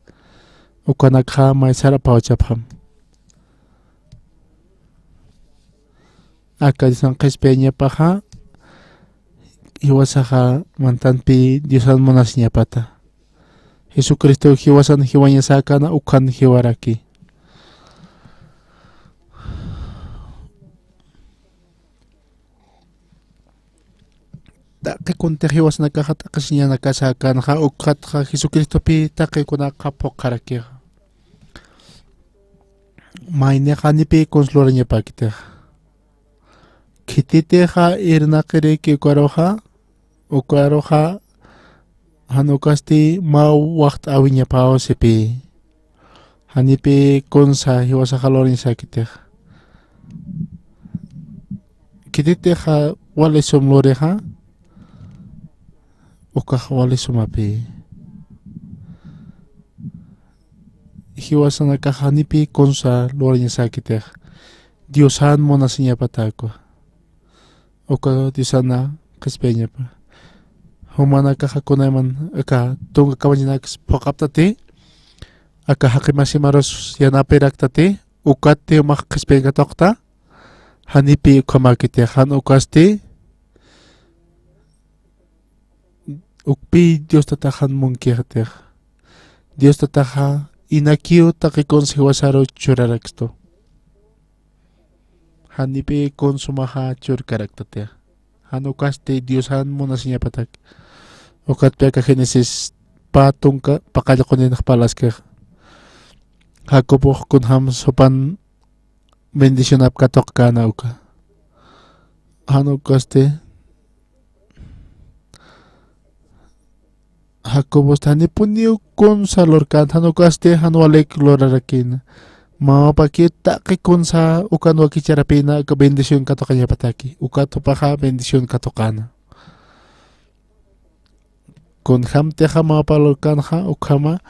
ukanakxa maysar apawchapxam. Aka Diosan qhispiyañapaxa, jiwasaxa mantanpï Diosan munasiñapata. Jesucristo jiwasan jiwañasäkana ukan jiwaraki. Taqi kuntix jiwasanakaxa taqisiñanakasäkänxa, ukatxa Jesucristopï taqi kunakxa phuqharakixa. Maynix janipï kunsa lurañapäkitix. Khititixa irnaqiriki ukaruxa, ukaruxa, jan ukasti mä waxt'äwiñapaw sipï. Janipï kunsa jiwasaxa lurañasäkitix. Khititixa wali sum lurixa, ukax wali sumapï. Jiwasanakaxa janipï kunsa lurañasäkitix. Diosan munasiñapatäkwa. Uka Diosana qhispiyañapa. Jumanakaxa kunayman aka tunka kamachiñanaksa phuqaptati, aka jaqi masimarus yanapiraktati, ukatti jumax qhispiyañ katuqta, janipï ukhamäkitix, jan ukasti, ukpï Dios Tataxan munkixatix. Dios Tataxa inakiw taqi kunsa jiwasaru churarakistu. Janipï kunsa jumaxa churkaraktatix. Jan ukasti Diosan munasiñapatak. Ukatpï aka Génesis pä tunka paqallquninx parlaskix. Jacobox kunjams jupan bendicionap katuqkäna uka. Jan ukasti Jacobosti janipuniw kunsa lurkänti, jan ukasti jan walik lurarakïna. Mamapakï taqi kunsa ukan wakicharapïna aka bendición katuqañapataki. Ukat jupaxa bendición katuqäna. Kunjamtixa mamapa lurkänxa ukhama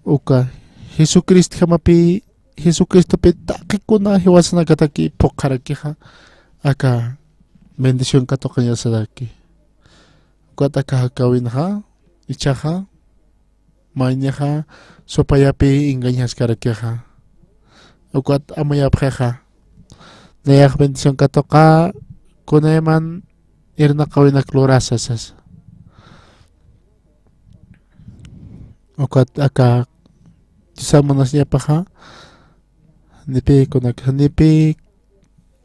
uka Jesucristjamapï, Jesucristopï taqi kuna jiwasanakataki phuqharakixa aka bendición katuqañasaraki. Ukat aka jakäwinxa, ichhaxa, maynixa supayapï engañaskarakixa. Ukat amuyapxixa. Nayax bendición katuqa, kunayman irnaqawinak lurasa sasa. Ukat aka Diosan munasiñapaxa, nipi kunak, nipi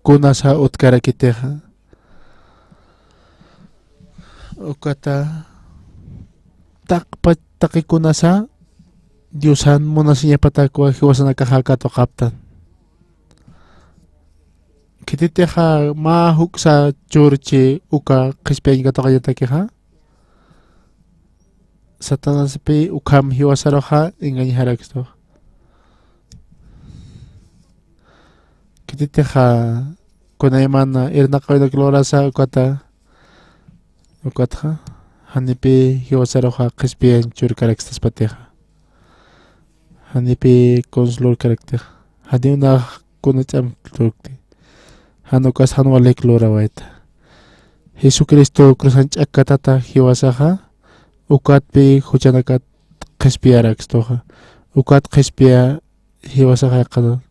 kunasa utkarakitixa. Ukata taqpa, taqi kunasa Diosan munasiñapatakwa jiwasanakaxa katuqaptan. Khititixa mä juksa churchi uka qhispiyañ katuqañatakixa, Satanaspi ukham jiwasaruxa engañaxarakstu. Khititixa kunaymana irnaqawinak lurasa ukata, ukatxa, janipi jiwasaruxa qhispiyañ churkarakstaspatixa. Janipi kunsa lurkaraktixa. Janiw nax kuna ch'am lurkti. Jan ukas jan walik lurawayta. Jesucristo cruzan ch'akkatata jiwasaxa, ukatpi juchanakat qhispiyarakstuxa. Ukat qhispiya jiwasaxa yaqhana.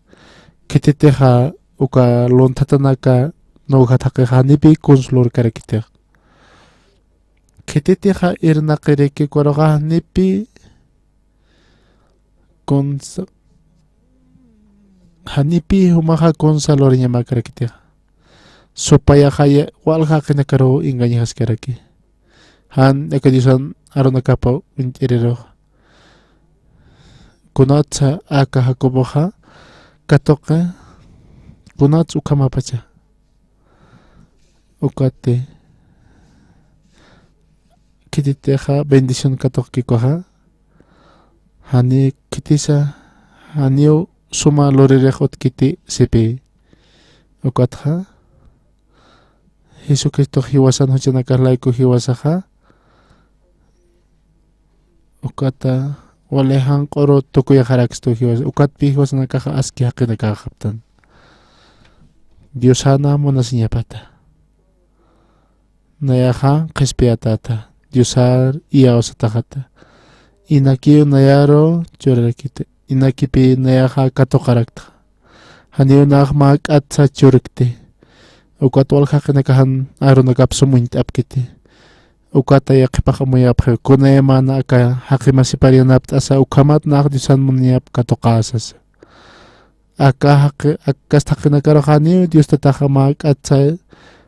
Khititixa uka lunthatanaka nuwjat jaqixa janipi kunsa lurkarakitix. Khititixa irnaqiriki ukaruxa janipi kunsa, janipi jumaxa kunsa luriñamäkarakitixa. Supayaxa ya-, walja jaqinakaruw engañjaskaraki. Jan aka Diosan arunakapa uñt'irirux. Kunatsa aka Jacoboxa katuqi, kunats ukhamapacha. Ukati. Khititixa bendición katuqkikuxa. Jani khitisa, janiw suma luririx utkiti sipi. Ukatxa. Jesucristo jiwasan juchanakax layku jiwasaxa. Ukata wali janq'uru tukuyaxarakstu jiwas-, ukatpi jiwasanakaxa aski jaqinakaxaptan. Diosana munasiñapata. Nayaxa qhispiyatäta. Diosar iyawsataxata. Inakiw nayaru churarakita. Inakipi nayaxa katuqarakta. Janiw nax mä k'atsa churkti. Ukat walja jaqinakax jan arunakap sum uñt'apkiti. Ukata yaqhipax amuyapxi. Kunaymana aka jaqi masiparïnapt'asa ukhamat nax Diosan munayap katuqäsasa. Aka jaqi, aka kasta jaqinakaruxa janiw Dios Tataxa mä k'atsa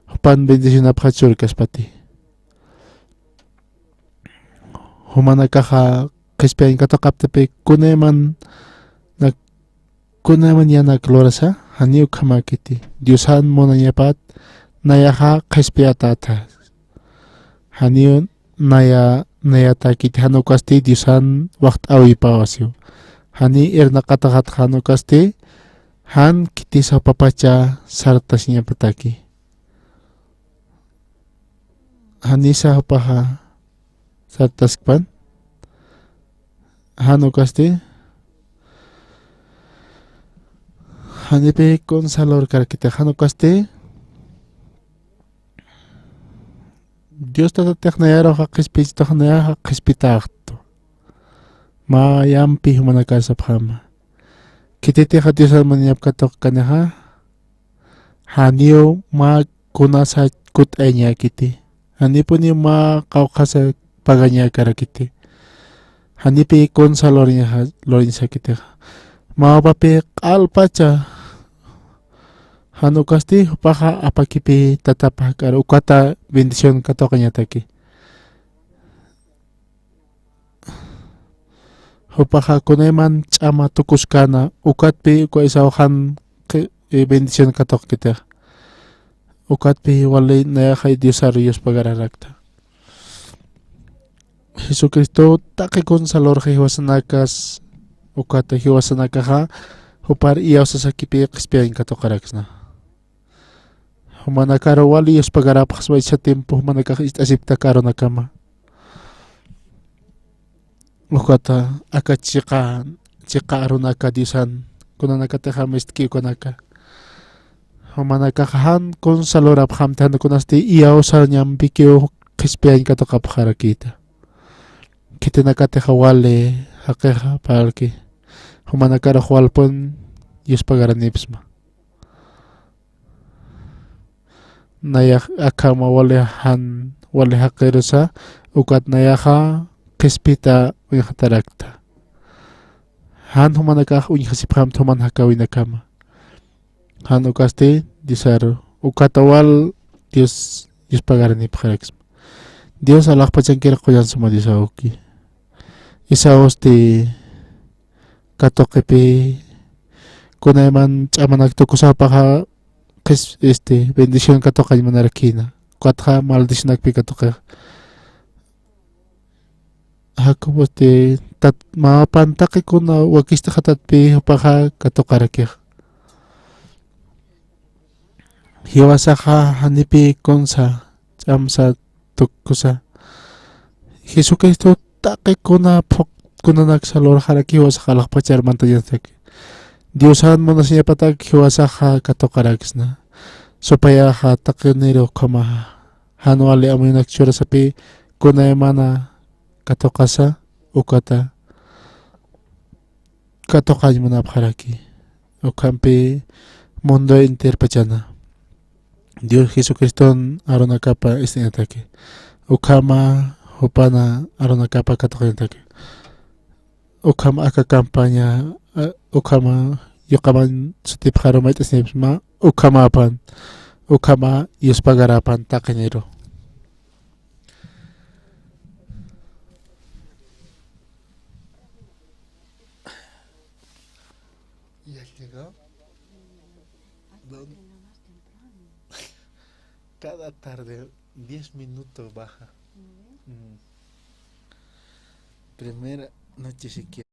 jupan bendicionapxa churkaspati. Jumanakaxa qhispiyañ katuqaptapï kunayman nak, kunayman yanak lurasa, janiw ukhamäkiti. Diosan munañapat nayaxa qhispiyatäta. Janiw naya, nayatäkiti jan ukasti Diosan waxt'äwipäwasiw. Janiy irnaqataxat jan ukasti, jan khitisa jupapacha sartasiñapataki. Janisa jupaxa sartaskpan. Jan ukasti. Janipi kunsa lurkarakiti jan ukasti. Dios Tatatix nayaruxa qhispichituxa nayaxa qhispitäxtu. Mä yampi jumanakar sapxäma. Khititixa Diosan munañap katuqkanixa. Janiw mä kunasa kutt'ayañäkiti. Janipuniw mä qawqhasa pagañäkarakiti. Janipi kunsa luriñaxa, luriñsakitixa. Mä jupapi q'alpacha. Jan ukasti jupaxa apakipi tatapa jak'ar ukata bendición katuqañataki. Jupaxa kunayman ch'ama tukuskäna, ukatpi uka Esaú jan qhi-, eh, bendición katuqkitix. Ukatpi wali nayaxa Diosar yuspagararakta. Jesucristo taqi kunsa lurxi jiwasanakas, ukata jiwasanakaxa, jupar iyawsasakipi qhispiyañ katuqaraksna. Jumanakaru wali yuspagarapxsma, icha tiempo jumanakax ist'asiptak arunakama. Ukata aka chiqa, chiqa arunaka Diosan, kunanakatixa mistki ukanaka. Jumanakax jan kunsa lurapxamti jan kunasti iyawsañampikiw qhispiyañ katuqapxarakïta. Khitinakatixa wali jaqixa parlki. Jumanakarux walpun yuspagaranipsma. nayax akhama wali jan, wali jaqirusa, ukat nayaxa qhispita uñjatarakta. Jan jumanakax uñjasipxamta juman jakäwinakama. Jan ukasti Diosaru, ukata wal Dios, Dios pagaranipxaraksma. Dios alaxpachankir qullan suma Diosawki. Esausti katuqipi, kunayman ch'amanak tukusapaxa, qhis, este, bendición katuqañ munarakïna. Ukatxa maldicionakpi katuqix. Jacobosti, tat, mapan taqikuna wakistxa tatpi jupaxa katuqarakix. Jiwasaxa janipi kunsa, ch'amsa tukusa. Jesucristo taqikuna phuqkunanaksa lurxaraki jiwasaxa alaxpachar mantañataki. Diosan munasiñapatak jiwasaxa katuqaraksna. Supayaxa taqiniru ukhamaxa. Jan wali amuyunak churasapi kunaymana katuqasa ukata katuqañ munapxaraki. Ukhampi mundo enterpachana. Dios Jesucriston arunakapa ist'añataki. Ukhama jupana arunakapa katuqañataki. Ukhama aka campaña, a, ukhama yuqaman sutipxaru mayt'asnipsma, ukhamapan, ukhama yuspagarapan taqiniru. Ya llegó. No. Cada tarde, diez minutos baja. Mm. Primera noche siquiera.